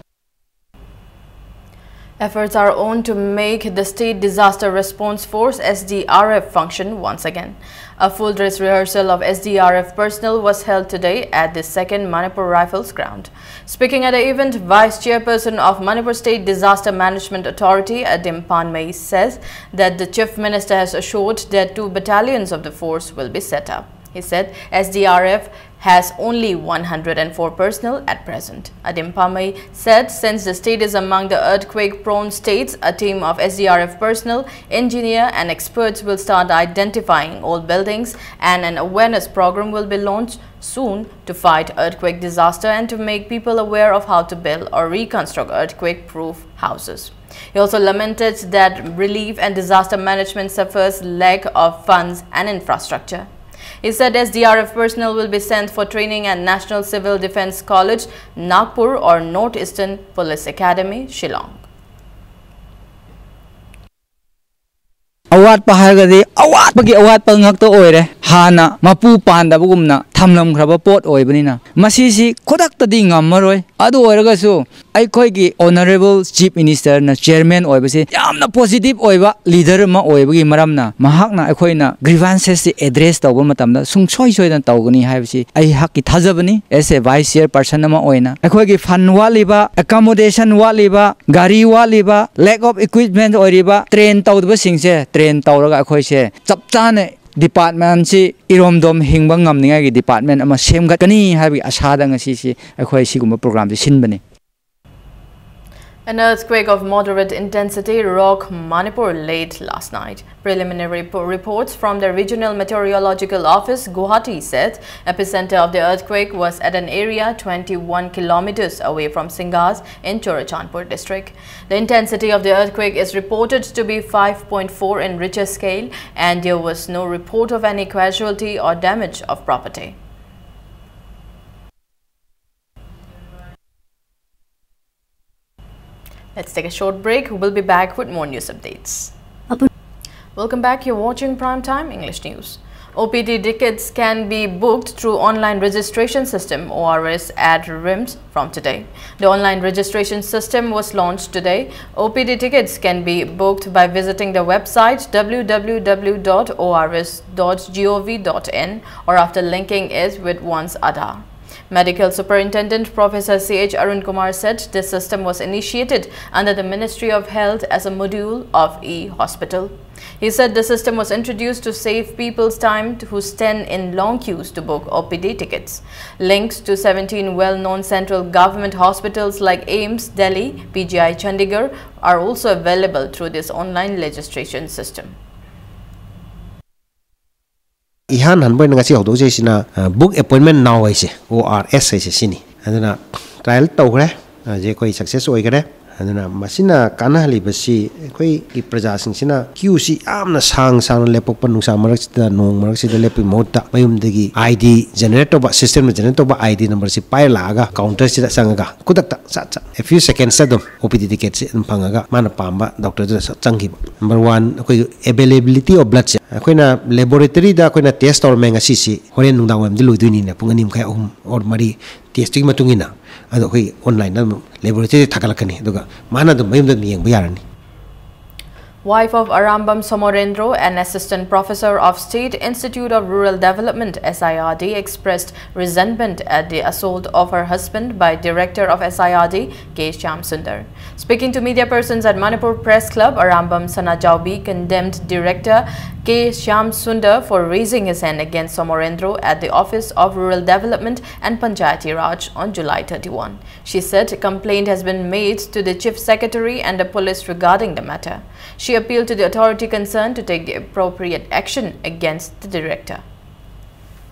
Efforts are on to make the State Disaster Response Force S D R F function once again. A full dress rehearsal of S D R F personnel was held today at the second Manipur Rifles ground. Speaking at the event, Vice Chairperson of Manipur State Disaster Management Authority, Adim Panmei, says that the Chief Minister has assured that two battalions of the force will be set up. He said S D R F has only one hundred and four personnel at present. Adim Panmei said since the state is among the earthquake-prone states, a team of S D R F personnel, engineer and experts will start identifying old buildings and an awareness program will be launched soon to fight earthquake disaster and to make people aware of how to build or reconstruct earthquake-proof houses. He also lamented that relief and disaster management suffers lack of funds and infrastructure. He said S D R F personnel will be sent for training at National Civil Defence College, Nagpur or North Eastern Police Academy, Shillong. ꯑꯋꯥꯠꯄ ꯍꯥꯏꯔꯒꯗꯤ ꯑꯋꯥꯠꯄꯒꯤ ꯑꯋꯥꯠꯄ ꯉꯥꯛꯇ ꯑꯣꯏꯔꯦ꯫ ꯍꯥꯟꯅ ꯃꯄꯨ ꯄꯥꯟꯗꯕꯒꯨꯝꯅ ꯊꯝꯂꯝꯈ꯭ꯔꯕ ꯄꯣꯠ ꯑꯣꯏꯕꯅꯤꯅ ꯃꯁꯤꯁꯤ ꯈꯨꯗꯛꯇꯗꯤ ꯉꯝꯃꯔꯣꯏ꯫ ꯑꯗꯨ ꯑꯣꯏꯔꯒꯁꯨ ꯑꯩꯈꯣꯏꯒꯤ ꯑꯣꯅꯔꯦꯕꯜ ꯆꯤꯐ ꯃꯤꯅꯤꯁꯇꯔꯅ ꯆꯤꯌꯔꯃꯦꯟ ꯑꯣꯏꯕꯁꯤ ꯌꯥꯝꯅ ꯄꯣꯖꯤꯇꯤꯚ ꯑꯣꯏꯕ ꯂꯤꯗꯔ ꯑꯃ ꯑꯣꯏꯕꯒꯤ ꯃꯔꯝꯅ ꯃꯍꯥꯛꯅ ꯑꯩꯈꯣꯏꯅ ꯒ꯭ꯔꯤꯚꯥꯟꯁꯦꯁꯁꯤ ꯑꯦꯗ꯭ꯔꯦꯁ ꯇꯧꯕ ꯃꯇꯝꯗ ꯁꯨꯡꯁꯣꯏ ꯁꯣꯏꯗꯅ ꯇꯧꯒꯅꯤ ꯍꯥꯏꯕꯁꯤ ꯑꯩꯍꯥꯛꯀꯤ ꯊꯥꯖꯕꯅꯤ꯫ ꯑꯦꯁ ꯑꯦ ꯚꯥꯏꯁ ꯆꯤꯌꯔꯄꯔꯁꯟ ꯑꯃ ꯑꯣꯏꯅ ꯑꯩꯈꯣꯏꯒꯤ ꯐꯟ ꯋꯥꯠꯂꯤꯕ, ꯑꯦꯀꯣꯃꯣꯗꯦꯁꯟ ꯋꯥꯠꯂꯤꯕ, ꯒꯥꯔꯤ ꯋꯥꯠꯂꯤꯕ, ꯂꯦꯛ ꯑꯣꯐ ꯏꯀ꯭ꯋꯤꯞꯃꯦꯟ ꯑꯣꯏꯔꯤꯕ, ꯇ꯭ꯔꯦꯟ ꯇꯧꯗꯕꯁꯤꯡꯁꯦ ꯇ꯭ꯔꯦꯟ ꯇꯧꯔꯒ ꯑꯩꯈꯣꯏꯁꯦ ꯆꯞ ꯆꯥꯅ ꯗꯤꯄꯥꯔꯠꯃꯦꯟꯁꯤ ꯏꯔꯣꯝꯗꯣꯝ ꯍꯤꯡꯕ ꯉꯝꯅꯤꯡꯉꯥꯏꯒꯤ ꯗꯤꯄꯥꯔꯠꯃꯦꯟ ꯑꯃ ꯁꯦꯝꯒꯠꯀꯅꯤ ꯍꯥꯏꯕꯒꯤ ꯑꯁꯥꯗ ꯉꯁꯤꯁꯤ ꯑꯩꯈꯣꯏ ꯁꯤꯒꯨꯝꯕ ꯄ꯭ꯔꯣꯒ꯭ꯔꯥꯝꯁꯤ ꯁꯤꯟꯕꯅꯤ꯫ An earthquake of moderate intensity rocked Manipur late last night. Preliminary po- reports from the Regional Meteorological Office, Guwahati, said epicenter of the earthquake was at an area twenty-one kilometers away from Singas in Churachandpur district. The intensity of the earthquake is reported to be five point four in Richter scale, and there was no report of any casualty or damage of property. Let's take a short break. We'll be back with more news updates. Welcome back. You're watching Prime Time English News. O P D tickets can be booked through online registration system, O R S, at RIMS from today. The online registration system was launched today. O P D tickets can be booked by visiting the website w w w dot o r s dot g o v dot in or after linking it with one's Aadhaar. Medical Superintendent Professor C H Arun Kumar said this system was initiated under the Ministry of Health as a module of e-hospital. He said the system was introduced to save people's time who stand in long queues to book O P D tickets. Links to seventeen well-known central government hospitals like AIIMS Delhi, P G I Chandigarh are also available through this online registration system. ꯏꯍꯥꯟ ꯍꯥꯟꯕ ꯑꯣꯏꯅ ꯉꯁꯤ ꯍꯧꯗꯣꯛꯆꯩꯁꯤꯅ ꯕꯨꯛ ꯑꯦꯄꯣꯏꯟꯃꯦꯟ ꯅꯥꯎ ꯍꯥꯏꯁꯦ, ꯑꯣ ꯑꯥꯔ ꯑꯦꯁ ꯍꯥꯏꯁꯦ, ꯁꯤꯅꯤ꯫ ꯑꯗꯨꯅ ꯇ꯭ꯔꯥꯏꯌꯦꯜ ꯇꯧꯈ꯭ꯔꯦ꯫ ꯍꯧꯖꯤꯛ ꯑꯩꯈꯣꯏ ꯁꯛꯁꯦꯁ ꯑꯣꯏꯈꯔꯦ꯫ ꯑꯗꯨꯅ ꯃꯁꯤꯅ ꯀꯥꯟꯅꯍꯜꯂꯤꯕꯁꯤ ꯑꯩꯈꯣꯏꯒꯤ ꯄ꯭ꯔꯖꯥꯁꯤꯡꯁꯤꯅ ꯀ꯭ꯌꯨꯁꯤ ꯌꯥꯝꯅ ꯁꯥꯡ ꯁꯥꯡꯅ ꯂꯦꯞꯄꯛꯄ, ꯅꯨꯡꯁꯥ ꯃꯔꯛꯁꯤꯗ, ꯅꯣꯡ ꯃꯔꯛꯁꯤꯗ ꯂꯦꯞꯄꯒꯤ ꯃꯍꯨꯠꯇ ꯃꯌꯨꯝꯗꯒꯤ ꯑꯥꯏ ꯗꯤ ꯖꯦꯅꯦꯔꯦꯠ ꯇꯧꯕ, ꯁꯤꯁꯇꯦꯝꯅ ꯖꯦꯅꯦꯔꯦꯠ ꯇꯧꯕ ꯑꯥꯏ ꯗꯤ ꯅꯝꯕꯔꯁꯤ ꯄꯥꯏꯔ ꯂꯥꯛꯑꯒ ꯀꯥꯎꯟꯇꯔꯁꯤꯗ ꯆꯪꯉꯒ ꯈꯨꯗꯛꯇ ꯁꯠ ꯁꯠ, a few secondsꯇ ꯑꯗꯨꯝ ꯑꯣ ꯄꯤ ꯗꯤ ꯇꯤꯀꯦꯠꯁꯤ ꯑꯗꯨꯝ ꯐꯪꯉꯒ ꯃꯥꯅ ꯄꯥꯝꯕ ꯗꯣꯛꯇꯔꯗꯨꯗ ꯁꯠ ꯆꯪꯈꯤꯕ꯫ ꯅꯝꯕꯔ ꯋꯥꯟ, ꯑꯩꯈꯣꯏꯒꯤ availability of bloodꯁꯦ ꯑꯩꯈꯣꯏꯅ ꯂꯦꯕꯣꯔꯦꯇꯔꯤꯗ ꯑꯩꯈꯣꯏꯅ ꯇꯦꯁ ꯇꯧꯔꯝꯃꯦ ꯉꯁꯤꯁꯤ, ꯍꯣꯔꯦꯟ ꯅꯨꯡꯗꯥꯡ ꯋꯥꯏꯔꯝꯗꯤ ꯂꯣꯏꯗꯣꯏꯅꯤꯅ, ꯄꯨꯡ ꯑꯅꯤ ꯃꯈꯥꯏ, ꯑꯍꯨꯝ ꯑꯣꯔ ꯃꯔꯤ ꯇꯦꯁꯇꯨꯒꯤ ꯃꯇꯨꯡ ꯏꯟꯅ꯫ ꯑꯗꯣ ꯑꯩꯈꯣꯏ ꯑꯣꯟꯂꯥꯏꯟꯗ ꯑꯗꯨꯝ ꯂꯦꯕꯣꯔꯦꯇꯔꯤꯗ ꯊꯥꯒꯠꯂꯛꯀꯅꯤ, ꯑꯗꯨꯒ ꯃꯥꯅ ꯑꯗꯨꯝ ꯃꯌꯨꯝꯗ ꯑꯗꯨꯝ ꯌꯦꯡꯕ ꯌꯥꯔꯅꯤ꯫ Wife of Arambam Somorendro, an assistant professor of State Institute of Rural Development, S I R D, expressed resentment at the assault of her husband by director of S I R D, K Shyam Sundar. Speaking to media persons at Manipur Press Club, Arambam Sanajaobi condemned director K Shyam Sundar for raising his hand against Somorendro at the Office of Rural Development and Panchayati Raj on July thirty-one. She said complaint has been made to the Chief Secretary and the police regarding the matter. She appealed to the authority concerned to take the appropriate action against the director.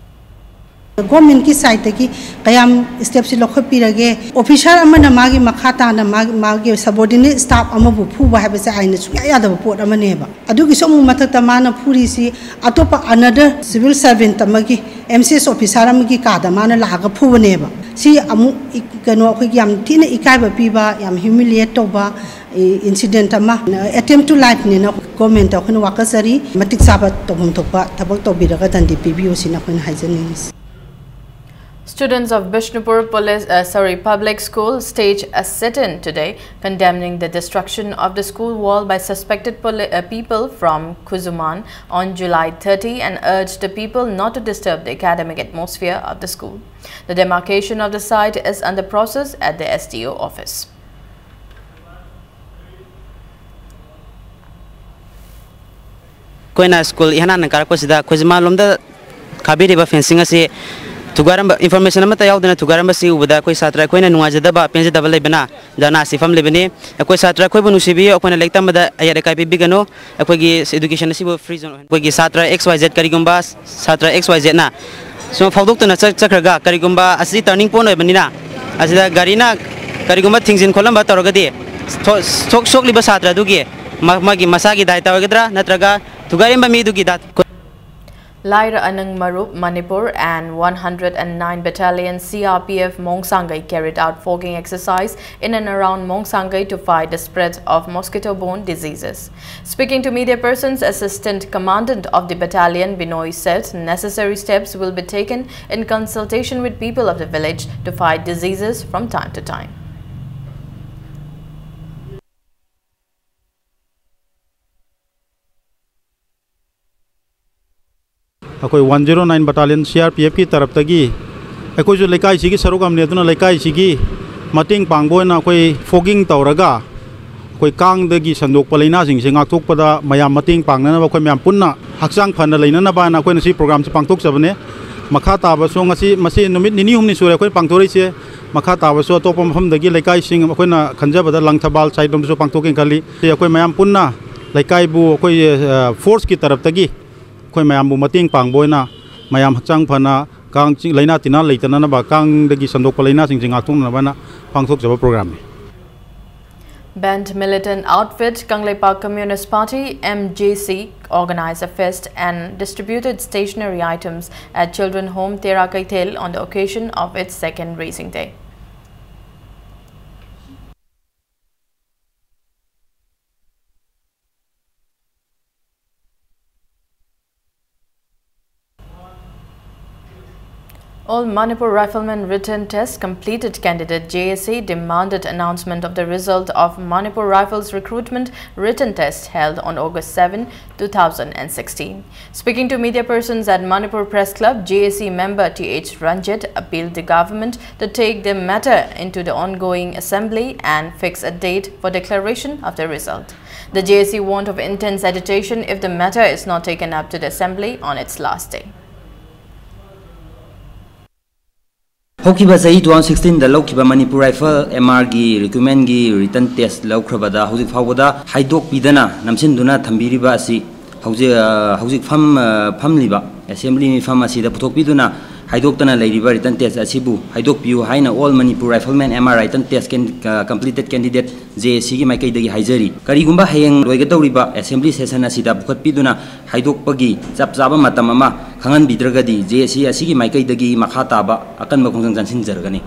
ꯒꯣꯔꯃꯦꯟꯠꯀꯤ ꯁꯥꯏꯠꯇꯒꯤ ꯀꯌꯥꯝ ꯁ꯭ꯇꯦꯞꯁꯤ ꯂꯧꯈꯠꯄꯤꯔꯒꯦ? ꯑꯣꯐꯤꯁꯥꯔ ꯑꯃꯅ ꯃꯥꯒꯤ ꯃꯈꯥ ꯇꯥꯅ ꯃꯥꯒꯤ ꯃꯥꯒꯤ ꯁꯕꯑꯣꯔꯗꯤꯅꯦꯠ ꯁ꯭ꯇꯥꯐ ꯑꯃꯕꯨ ꯐꯨꯕ ꯍꯥꯏꯕꯁꯦ ꯑꯥꯏꯟꯅ ꯁꯨꯡꯌꯥ ꯌꯥꯗꯕ ꯄꯣꯠ ꯑꯃꯅꯦꯕ꯫ ꯑꯗꯨꯒꯤꯁꯨ ꯑꯃꯨꯛ ꯃꯊꯛꯇ ꯃꯥꯅ ꯐꯨꯔꯤꯁꯤ ꯑꯇꯣꯞꯄ ꯑꯅꯗꯔ ꯁꯤꯚꯤꯜ ꯁꯔꯚꯦꯟꯠ ꯑꯃꯒꯤ, ꯑꯦꯝ ꯁꯤ ꯑꯦꯁ ꯑꯣꯐꯤꯁꯥꯔ ꯑꯃꯒꯤ ꯀꯥꯗ ꯃꯥꯅ ꯂꯥꯛꯑꯒ ꯐꯨꯕꯅꯦꯕ꯫ ꯁꯤ ꯑꯃꯨꯛ ꯏ- ꯀꯩꯅꯣ, ꯑꯩꯈꯣꯏꯒꯤ ꯌꯥꯝ ꯊꯤꯅ ꯏꯀꯥꯏꯕ ꯄꯤꯕ, ꯌꯥꯝ ꯍ꯭ꯌꯨꯃꯤꯂꯤꯌꯦꯠ ꯇꯧꯕ ꯏꯟꯁꯤꯗꯦꯟꯠ ꯑꯃ, ꯑꯦꯇꯦꯝ ꯇꯨ ꯂꯥꯏꯐꯅꯦꯅ ꯒꯣꯔꯃꯦꯟꯠꯇ ꯑꯩꯈꯣꯏꯅ ꯋꯥꯀꯠꯆꯔꯤ꯫ ꯃꯇꯤꯛ ꯆꯥꯕ ꯇꯧꯐꯝ ꯊꯣꯛꯄ ꯊꯕꯛ ꯇꯧꯕꯤꯔꯒ ꯗꯟꯗꯤ ꯄꯤꯕꯤꯌꯨ ꯁꯤꯅ ꯑꯩꯈꯣꯏꯅ ꯍꯥꯏꯖꯅꯤꯡꯉꯤꯁꯤ꯫ Students of Bishnupur Police, uh, sorry, Public School stage a sit-in today, condemning the destruction of the school wall by suspected poli- uh, people from Khuzuman on July thirty and urged the people not to disturb the academic atmosphere of the school. The demarcation of the site is under process at the S D O office. ꯑꯩꯈꯣꯏꯅ ꯁ꯭ꯀꯨꯜ ꯏꯍꯥꯟ ꯍꯥꯟꯅ ꯀꯥꯔꯛꯄꯁꯤꯗ ꯈꯨꯖꯃꯥꯟꯂꯣꯝꯗ ꯈꯥꯕꯤꯔꯤꯕ ꯐꯦꯟꯁꯤꯡ ꯑꯁꯤ ꯊꯨꯒꯥꯏꯔꯝꯕ, ꯏꯟꯐꯣꯔꯃꯦꯁꯟ ꯑꯃꯠꯇ ꯌꯥꯎꯗꯅ ꯊꯨꯒꯥꯏꯔꯝꯕꯁꯤ ꯎꯕꯗ ꯑꯩꯈꯣꯏ ꯁꯥꯇ꯭ꯔ ꯑꯩꯈꯣꯏꯅ ꯅꯨꯡꯉꯥꯏꯖꯗꯕ, ꯄꯦꯟꯖꯗꯕ ꯂꯩꯕꯅ ꯙꯔꯅꯥ ꯑꯁꯤ ꯐꯝꯂꯤꯕꯅꯤ꯫ ꯑꯩꯈꯣꯏ ꯁꯥꯇ꯭ꯔ ꯑꯩꯈꯣꯏꯕꯨ ꯅꯨꯡꯁꯤꯕꯤꯌꯨ, ꯑꯩꯈꯣꯏꯅ ꯂꯥꯏꯔꯤꯛ ꯇꯝꯕꯗ ꯑꯌꯦꯠ ꯑꯀꯥꯏ ꯄꯤꯕꯤꯒꯅꯨ꯫ ꯑꯩꯈꯣꯏꯒꯤ ꯏꯗꯨꯀꯦꯁꯟ ꯑꯁꯤꯕꯨ ꯐ꯭ꯔꯤ ꯖꯣꯟ ꯑꯣꯏꯍꯟ-, ꯑꯩꯈꯣꯏꯒꯤ ꯁꯥꯇ꯭ꯔ X Y Z, ꯀꯔꯤꯒꯨꯝꯕ ꯁꯥꯇ꯭ꯔ X Y Zꯅ ꯁꯨꯝ ꯐꯥꯎꯗꯣꯛꯇꯨꯅ ꯆꯠ-, ꯆꯠꯈ꯭ꯔꯒ, ꯀꯔꯤꯒꯨꯝꯕ ꯑꯁꯤꯗꯤ ꯇꯔꯅꯤꯡ ꯄꯣꯏꯟꯠ ꯑꯣꯏꯕꯅꯤꯅ, ꯑꯁꯤꯗ ꯒꯥꯔꯤꯅ ꯀꯔꯤꯒꯨꯝꯕ ꯊꯤꯡꯖꯤꯟ ꯈꯣꯠꯂꯝꯕ ꯇꯧꯔꯒꯗꯤ, ꯁꯣ-, ꯁꯣꯛ-, ꯁꯣꯛꯂꯤꯕ ꯁꯥꯇ꯭ꯔ ꯑꯗꯨꯒꯤ ꯃ-, ꯃꯥꯒꯤ ꯃꯁꯥꯒꯤ ꯗꯥꯏꯇ ꯑꯣꯏꯒꯗ꯭ꯔꯥ ꯅꯠꯇ꯭ꯔꯒ ꯊꯨꯒꯥꯏꯔꯝꯕ ꯃꯤꯗꯨꯒꯤ ꯗꯥꯏꯇ? Laira Anang Marup, Manipur, and one hundred and nine Battalion C R P F Mongsangei carried out fogging exercise in and around Mongsangei to fight the spread of mosquito-borne diseases. Speaking to media persons, Assistant Commandant of the battalion Binoy said necessary steps will be taken in consultation with people of the village to fight diseases from time to time. ꯑꯩꯈꯣꯏ one zero nine Battalion C R P Fꯀꯤ ꯇꯔꯞꯇꯒꯤ ꯑꯩꯈꯣꯏꯁꯨ ꯂꯩꯀꯥꯏꯁꯤꯒꯤ ꯁꯔꯨꯛ ꯑꯃꯅꯤ꯫ ꯑꯗꯨꯅ ꯂꯩꯀꯥꯏꯁꯤꯒꯤ ꯃꯇꯦꯡ ꯄꯥꯡꯕ ꯑꯣꯏꯅ ꯑꯩꯈꯣꯏ fogging ꯇꯧꯔꯒ, ꯑꯩꯈꯣꯏ ꯀꯥꯡꯗꯒꯤ ꯁꯟꯗꯣꯛꯄ ꯂꯥꯏꯅꯥꯁꯤꯡꯁꯦ ꯉꯥꯛꯊꯣꯛꯄꯗ ꯃꯌꯥꯝ ꯃꯇꯦꯡ ꯄꯥꯡꯅꯅꯕ, ꯑꯩꯈꯣꯏ ꯃꯌꯥꯝ ꯄꯨꯟꯅ ꯍꯛꯆꯥꯡ ꯐꯅ ꯂꯩꯅꯅꯕ ꯍꯥꯏꯅ ꯑꯩꯈꯣꯏꯅ ꯁꯤ ꯄ꯭ꯔꯣꯒ꯭ꯔꯥꯝꯁꯤ ꯄꯥꯡꯊꯣꯛꯆꯕꯅꯦ꯫ ꯃꯈꯥ ꯇꯥꯕꯁꯨ ꯉꯁꯤ, ꯃꯁꯤ ꯅꯨꯃꯤꯠ ꯅꯤꯅꯤ ꯍꯨꯝꯅꯤ ꯁꯨꯔꯦ ꯑꯩꯈꯣꯏ ꯄꯥꯡꯊꯣꯔꯛꯏꯁꯦ꯫ ꯃꯈꯥ ꯇꯥꯕꯁꯨ ꯑꯇꯣꯞꯄ ꯃꯐꯝꯗꯒꯤ ꯂꯩꯀꯥꯏꯁꯤꯡ, ꯑꯩꯈꯣꯏꯅ ꯈꯟꯖꯕꯗ ꯂꯪꯊꯕꯥꯜ ꯁꯥꯏꯠ ꯂꯣꯝꯗꯁꯨ ꯄꯥꯡꯊꯣꯛꯀꯦꯅ ꯈꯜꯂꯤ꯫ ꯁꯤ ꯑꯩꯈꯣꯏ ꯃꯌꯥꯝ ꯄꯨꯟꯅ ꯂꯩꯀꯥꯏꯕꯨ ꯑꯩꯈꯣꯏ, ꯑ, ꯐꯣꯔꯁꯀꯤ ꯇꯔꯞꯇꯒꯤ ꯑꯩꯈꯣꯏ ꯃꯌꯥꯝꯕꯨ ꯃꯇꯦꯡ ꯄꯥꯡꯕ ꯑꯣꯏꯅ ꯃꯌꯥꯝ ꯍꯛꯆꯥꯡ ꯐꯅ, ꯀꯥꯡ ꯆꯤꯛ-, ꯂꯥꯏꯅꯥ ꯇꯤꯟꯅꯥ ꯂꯩꯇꯅꯅꯕ, ꯀꯥꯡꯗꯒꯤ ꯁꯟꯗꯣꯛꯄ ꯂꯥꯏꯅꯥꯁꯤꯡꯁꯦ ꯉꯥꯛꯊꯣꯛꯅꯅꯕ ꯍꯥꯏꯅ ꯄꯥꯡꯊꯣꯛꯆꯕ ꯄ꯭ꯔꯣꯒ꯭ꯔꯥꯝꯅꯤ꯫ Band militant outfit Kangleipak Communist Party, M J C, organized a fest and distributed stationery items at Children Home Tera Keithel on the occasion of its second raising day. All Manipur Riflemen written test completed candidate J A C demanded announcement of the result of Manipur Rifles recruitment written test held on August seven, two thousand and sixteen. Speaking to media persons at Manipur Press Club, J A C member T H Ranjit appealed the government to take the matter into the ongoing assembly and fix a date for declaration of the result. The J A C warned of intense agitation if the matter is not taken up to the assembly on its last day. ꯍꯧꯈꯤꯕ ꯆꯍꯤ two thousand sixteen ꯗ ꯂꯧꯈꯤꯕ ꯃꯅꯤꯄꯨꯔ ꯔꯥꯏꯐꯜ ꯑꯦꯝ ꯑꯥꯔꯒꯤ ꯔꯤꯀ꯭ꯔꯨꯠꯃꯦꯟꯒꯤ ꯔꯤꯇꯟ ꯇꯦꯁ ꯂꯧꯈ꯭ꯔꯕꯗ ꯍꯧꯖꯤꯛ ꯐꯥꯎꯕꯗ ꯍꯥꯏꯗꯣꯛꯄꯤꯗꯅ ꯅꯝꯁꯤꯟꯗꯨꯅ ꯊꯝꯕꯤꯔꯤꯕ ꯑꯁꯤ ꯍꯧꯖꯤꯛ, ꯑ, ꯍꯧꯖꯤꯛ ꯐꯝ, ꯑ, ꯐꯝꯂꯤꯕ ꯑꯦꯁꯦꯝꯕ꯭ꯂꯤ ꯃꯤꯐꯝ ꯑꯁꯤꯗ ꯄꯨꯊꯣꯛꯄꯤꯗꯨꯅ ꯍꯥꯏꯗꯣꯛꯇꯅ ꯂꯩꯔꯤꯕ ꯔꯤꯇꯟ ꯇꯦꯁ ꯑꯁꯤꯕꯨ ꯍꯥꯏꯗꯣꯛꯄꯤꯌꯨ ꯍꯥꯏꯅ All Manipur Riflemen M R Written Test can-, ꯑ, Completed Candidate J A C ꯒꯤ ꯃꯥꯏꯀꯩꯗꯒꯤ ꯍꯥꯏꯖꯔꯤ꯫ ꯀꯔꯤꯒꯨꯝꯕ ꯍꯌꯦꯡ ꯂꯣꯏꯒꯗꯧꯔꯤꯕ ꯑꯦꯁꯦꯝꯕ꯭ꯂꯤ ꯁꯦꯁꯟ ꯑꯁꯤꯗ ꯄꯨꯈꯠꯄꯤꯗꯨꯅ ꯍꯥꯏꯗꯣꯛꯄꯒꯤ ꯆꯞ ꯆꯥꯕ ꯃꯇꯝ ꯑꯃ ꯈꯪꯍꯟꯕꯤꯗ꯭ꯔꯒꯗꯤ J A C ꯑꯁꯤꯒꯤ ꯃꯥꯏꯀꯩꯗꯒꯤ ꯃꯈꯥ ꯇꯥꯕ ꯑꯀꯟꯕ ꯈꯣꯡꯖꯪ ꯆꯪꯁꯤꯟꯖꯔꯒꯅꯤ꯫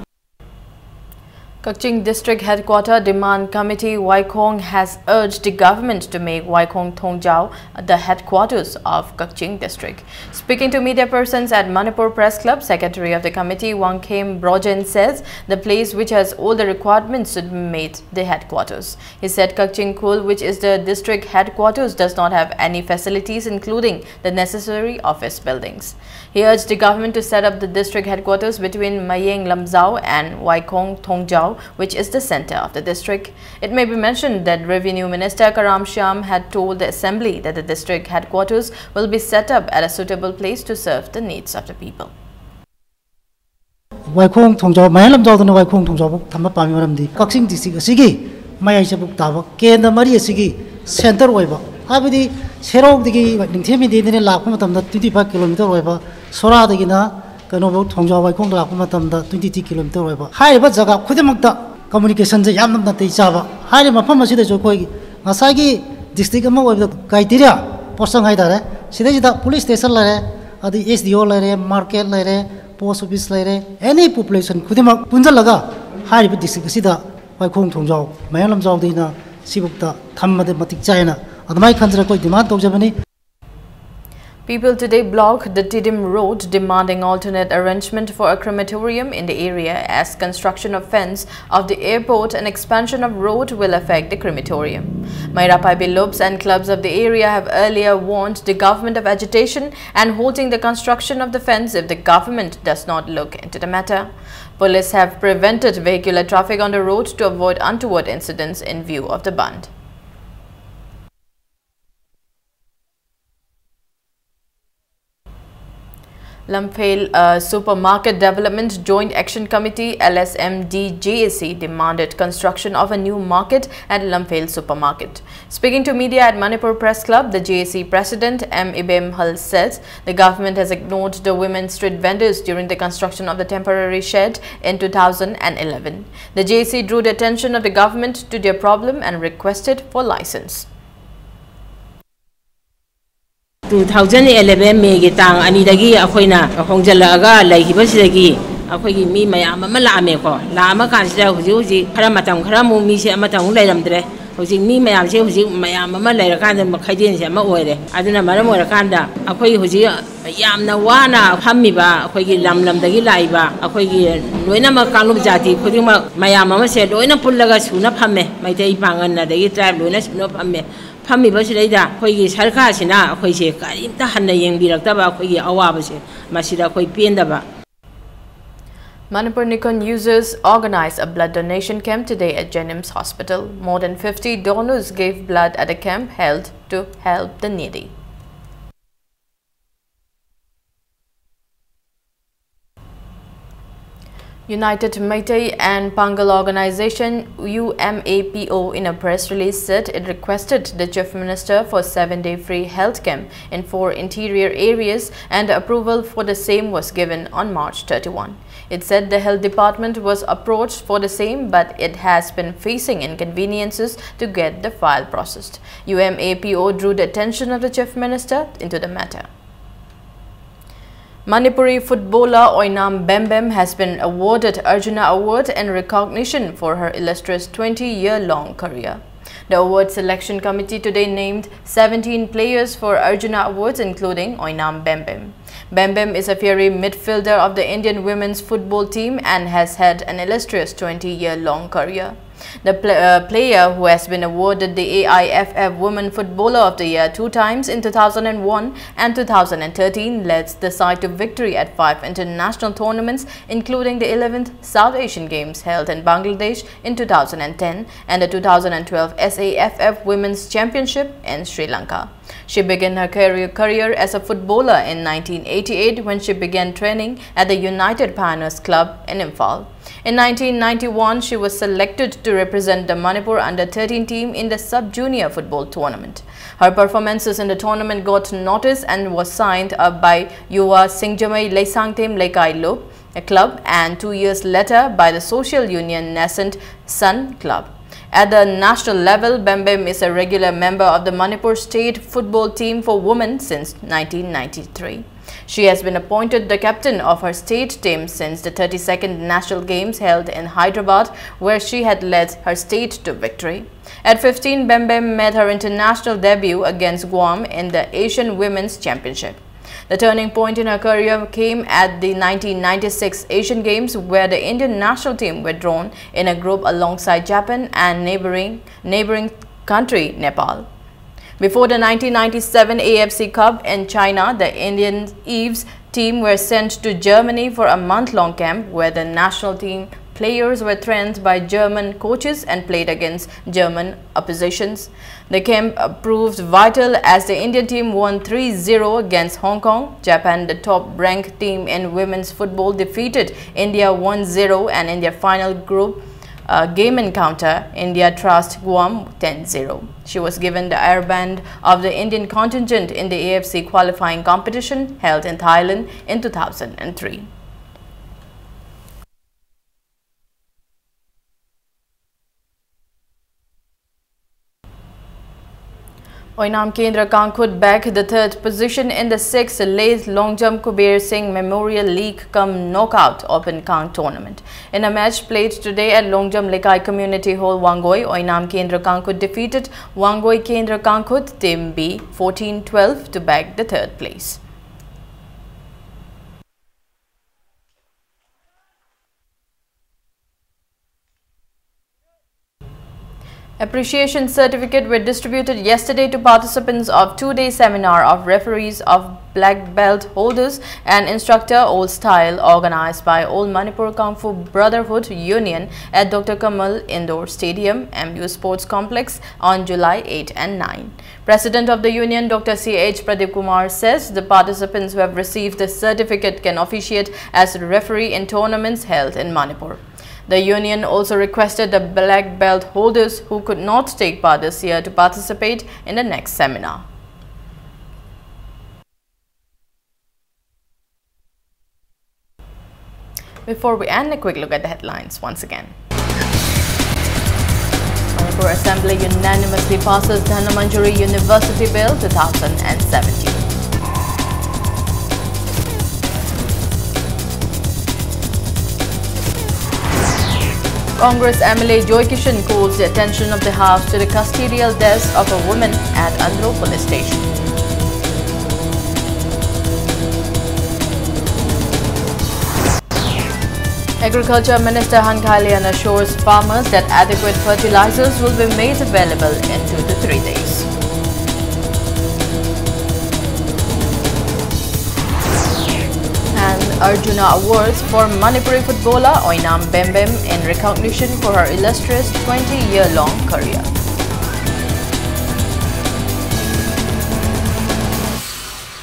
Kakching District Headquarter Demand Committee Waikhong has urged the government to make Waikhong Thongjao the headquarters of Kakching District. Speaking to media persons at Manipur Press Club, Secretary of the committee Wangkhem Brojen says the place which has all the requirements should be made the headquarters. He said Kakching Khul, which is the district headquarters, does not have any facilities including the necessary office buildings. He urged the government to set up the district headquarters between Mayeng Lamjao and Waikhong Thongjao which is the center of the district. It may be mentioned that Revenue Minister Karam Shyam had told the assembly that the district headquarters will be set up at a suitable place to serve the needs of the people. ꯋꯥꯏꯈꯣꯡ ꯊꯣꯡꯖꯥꯎ, ꯃꯌꯥꯏ ꯂꯝꯖꯥꯎꯗꯅ ꯋꯥꯏꯈꯣꯡ ꯊꯣꯡꯖꯥꯎꯐꯥꯎ ꯊꯝꯕ ꯄꯥꯝꯃꯤ꯫ ꯃꯔꯝꯗꯤ ꯀꯛꯆꯤꯡ district ꯑꯁꯤꯒꯤ ꯃꯌꯥꯏ ꯆꯕꯨꯛ ꯇꯥꯕ ꯀꯦꯟꯗ꯭ꯔ ꯃꯔꯤ ꯑꯁꯤꯒꯤ center ꯑꯣꯏꯕ, ꯍꯥꯏꯕꯗꯤ ꯁꯦꯔꯧꯗꯒꯤ ꯅꯤꯡꯊꯦꯝ ꯏꯟꯗꯤꯌꯥꯗꯒꯤ ꯂꯥꯛꯄ ꯃꯇꯝꯗ twenty five kilometer ꯑꯣꯏꯕ, ꯁꯣꯔꯥꯗꯒꯤꯅ ꯀꯩꯅꯣꯐꯥꯎ ꯊꯣꯡꯖꯥꯎ ꯋꯥꯏꯈꯣꯡꯗ ꯂꯥꯛꯄ ꯃꯇꯝꯗ twenty three kilometer ꯑꯣꯏꯕ ꯍꯥꯏꯔꯤꯕ ꯖꯒꯥ ꯈꯨꯗꯤꯡꯃꯛꯇ communicationꯁꯦ ꯌꯥꯝꯅ ꯅꯥꯇꯩ ꯆꯥꯕ꯫ ꯍꯥꯏꯔꯤꯕ ꯃꯐꯝ ꯑꯁꯤꯗꯁꯨ ꯑꯩꯈꯣꯏꯒꯤ ꯉꯁꯥꯏꯒꯤ district ꯑꯃ ꯑꯣꯏꯕꯗ criteria ꯄꯣꯠꯆꯪ ꯍꯥꯏꯇꯥꯔꯦ, ꯁꯤꯗꯩꯁꯤꯗ police station ꯂꯩꯔꯦ, ꯑꯗꯩ S D O ꯂꯩꯔꯦ, market ꯂꯩꯔꯦ, post office ꯂꯩꯔꯦ, any population ꯈꯨꯗꯤꯡꯃꯛ ꯄꯨꯟꯁꯤꯜꯂꯒ ꯍꯥꯏꯔꯤꯕ district ꯑꯁꯤꯗ ꯋꯥꯏꯈꯣꯡ ꯊꯣꯡꯖꯥꯎ, ꯃꯌꯥꯏ ꯂꯝꯖꯥꯎꯗꯒꯤꯅ ꯁꯤꯕꯨꯛꯇ ꯊꯝꯕꯗ ꯃꯇꯤꯛ ꯆꯥꯏꯅ ꯑꯗꯨꯃꯥꯏꯅ ꯈꯟꯖꯔ ꯑꯩꯈꯣꯏ demand ꯇꯧꯖꯕꯅꯤ꯫ People today blocked the Tiddim Road, demanding alternate arrangement for a crematorium in the area, as construction of fence of the airport and expansion of road will affect the crematorium. Maira Paibi Lobs and clubs of the area have earlier warned the government of agitation and halting the construction of the fence if the government does not look into the matter. Police have prevented vehicular traffic on the road to avoid untoward incidents in view of the bandh. Lamphel, uh, Supermarket Development Joint Action Committee, L S M D J A C, demanded construction of a new market at Lamphel Supermarket. Speaking to media at Manipur Press Club, the J A C President M Ibemhal says the government has ignored the women street vendors during the construction of the temporary shed in two thousand and eleven. The J A C drew the attention of the government to their problem and requested for license. Two thousand eleven Mayꯒꯤ ꯇꯥꯡ ꯑꯅꯤꯗꯒꯤ ꯑꯩꯈꯣꯏꯅ ꯍꯣꯡꯖꯤꯜꯂꯛꯑꯒ ꯂꯩꯈꯤꯕꯁꯤꯗꯒꯤ ꯑꯩꯈꯣꯏꯒꯤ ꯃꯤ ꯃꯌꯥꯝ ꯑꯃ ꯂꯥꯛꯑꯝꯃꯦꯀꯣ꯫ ꯂꯥꯛꯑꯝꯃ ꯀꯥꯟꯁꯤꯗ ꯍꯧꯖꯤꯛ ꯍꯧꯖꯤꯛ ꯈꯔ ꯃꯇꯝ ꯈꯔ ꯑꯃꯨꯛ ꯃꯤꯁꯦ ꯑꯃꯠꯇ ꯑꯃꯨꯛ ꯂꯩꯔꯝꯗ꯭ꯔꯦ꯫ ꯍꯧꯖꯤꯛ ꯃꯤ ꯃꯌꯥꯝꯁꯦ ꯍꯧꯖꯤꯛ ꯃꯌꯥꯝ ꯑꯃ ꯂꯩꯔꯀꯥꯟꯗ ꯈꯩꯗꯦꯟꯁꯦ ꯑꯃ ꯑꯣꯏꯔꯦ꯫ ꯑꯗꯨꯅ ꯃꯔꯝ ꯑꯣꯏꯔꯀꯥꯟꯗ ꯑꯩꯈꯣꯏ ꯍꯧꯖꯤꯛ ꯌꯥꯝꯅ ꯋꯥꯅ ꯐꯝꯃꯤꯕ ꯑꯩꯈꯣꯏꯒꯤ ꯂꯝ ꯂꯝꯗꯒꯤ ꯂꯥꯛꯏꯕ ꯑꯩꯈꯣꯏꯒꯤ ꯂꯣꯏꯅꯃꯛ ꯀꯥꯡꯂꯨꯞ ꯖꯥꯇꯤ ꯈꯨꯗꯤꯡꯃꯛ ꯃꯌꯥꯝ ꯑꯃꯁꯦ ꯂꯣꯏꯅ ꯄꯨꯜꯂꯒ ꯁꯨꯅ ꯐꯝꯃꯦ꯫ ꯃꯩꯇꯩ ꯄꯥꯡꯒꯜ ꯑꯗꯒꯤ tribe ꯂꯣꯏꯅ ꯁꯨꯅ ꯐꯝꯃꯦ꯫ ꯐꯝꯃꯤꯕꯁꯤꯗꯩꯗ ꯑꯩꯈꯣꯏꯒꯤ ꯁꯔꯀꯥꯔꯁꯤꯅ ꯑꯩꯈꯣꯏꯁꯦ ꯀꯔꯤꯝꯇ ꯍꯟꯅ ꯌꯦꯡꯕꯤꯔꯛꯇꯕ ꯑꯩꯈꯣꯏꯒꯤ ꯑꯋꯥꯕꯁꯦ ꯃꯁꯤꯗ ꯑꯩꯈꯣꯏ ꯄꯦꯟꯗꯕ꯫ Manipur Nikon users organized a blood donation camp today at JNIMS Hospital. More than fifty donors gave blood at a camp held to help the needy. United Meitei and Pangal Organization, U M A P O, in a press release said it requested the Chief Minister for seven-day free health camp in four interior areas, and approval for the same was given on March thirty-one. It said the health department was approached for the same, but it has been facing inconveniences to get the file processed. U M A P O drew the attention of the Chief Minister into the matter. Manipuri footballer Oinam Bembem has been awarded Arjuna Award in recognition for her illustrious twenty-year-long career. The award selection committee today named seventeen players for Arjuna Awards, including Oinam Bembem. Bembem is a fiery midfielder of the Indian women's football team and has had an illustrious twenty-year-long career. The pl- uh, player, who has been awarded the A I F F Women Footballer of the Year two times, in two thousand one and two thousand thirteen, led the side to victory at five international tournaments, including the eleventh South Asian Games held in Bangladesh in two thousand ten and the two thousand twelve S A F F Women's Championship in Sri Lanka. She began her career, career as a footballer in nineteen eighty-eight, when she began training at the United Pioneers Club in Imphal. In nineteen ninety-one, she was selected to represent the Manipur under thirteen team in the sub-junior football tournament. Her performances in the tournament got notice and was signed up by Yuva Singjamei Leisangthem Leikai Lop, a club, and two years later by the social union Nascent Sun Club. At the national level, Bembem is a regular member of the Manipur state football team for women since nineteen ninety-three. She has been appointed the captain of her state team since the thirty-second National Games held in Hyderabad, where she had led her state to victory. At fifteen, Bembem made her international debut against Guam in the Asian Women's Championship. The turning point in her career came at the nineteen ninety-six Asian Games, where the Indian national team were drawn in a group alongside Japan and neighboring, neighboring country Nepal. Before the nineteen ninety-seven A F C Cup in China, the Indian Eves team were sent to Germany for a month-long camp where the national team players were trained by German coaches and played against German oppositions. The camp, uh, proved vital as the Indian team won three zero against Hong Kong. Japan, the top-ranked team in women's football, defeated India one zero, and in their final group, uh, game encounter, India thrashed Guam ten zero. She was given the armband of the Indian contingent in the A F C qualifying competition held in Thailand in two thousand and three. Oinam Kendra Kangkhut bagged the third position in the sixth Lathe Longjam Kuber Singh Memorial League cum Knockout Open Kang tournament. In a match played today at Longjam Lekai Community Hall, Wangoi, Oinam Kendra Kangkhut defeated Wangoi Kendra Kangkhut Team B fourteen twelve to bag the third place. Appreciation certificate were distributed yesterday to participants of two-day seminar of referees of black belt holders and instructor Old Style, organized by All Manipur Kung Fu Brotherhood Union at Doctor Kamal Indoor Stadium, M U Sports Complex, on July eight and nine. President of the union, Doctor C H Pradeep Kumar, says the participants who have received the certificate can officiate as referee in tournaments held in Manipur. The union also requested the black belt holders who could not take part this year to participate in the next seminar. Before we end, a quick look at the headlines once again. Manipur Assembly unanimously passes Dhanamanjuri University Bill two thousand seventeen. Congress M L A Joy Kishan calls the attention of the House to the custodial deaths of a woman at Andro Police Station. Agriculture Minister Han Khailian assures farmers that adequate fertilizers will be made available in two to three days. Arjuna Awards for Manipuri footballer Oinam Bembem in recognition for her illustrious twenty-year-long career.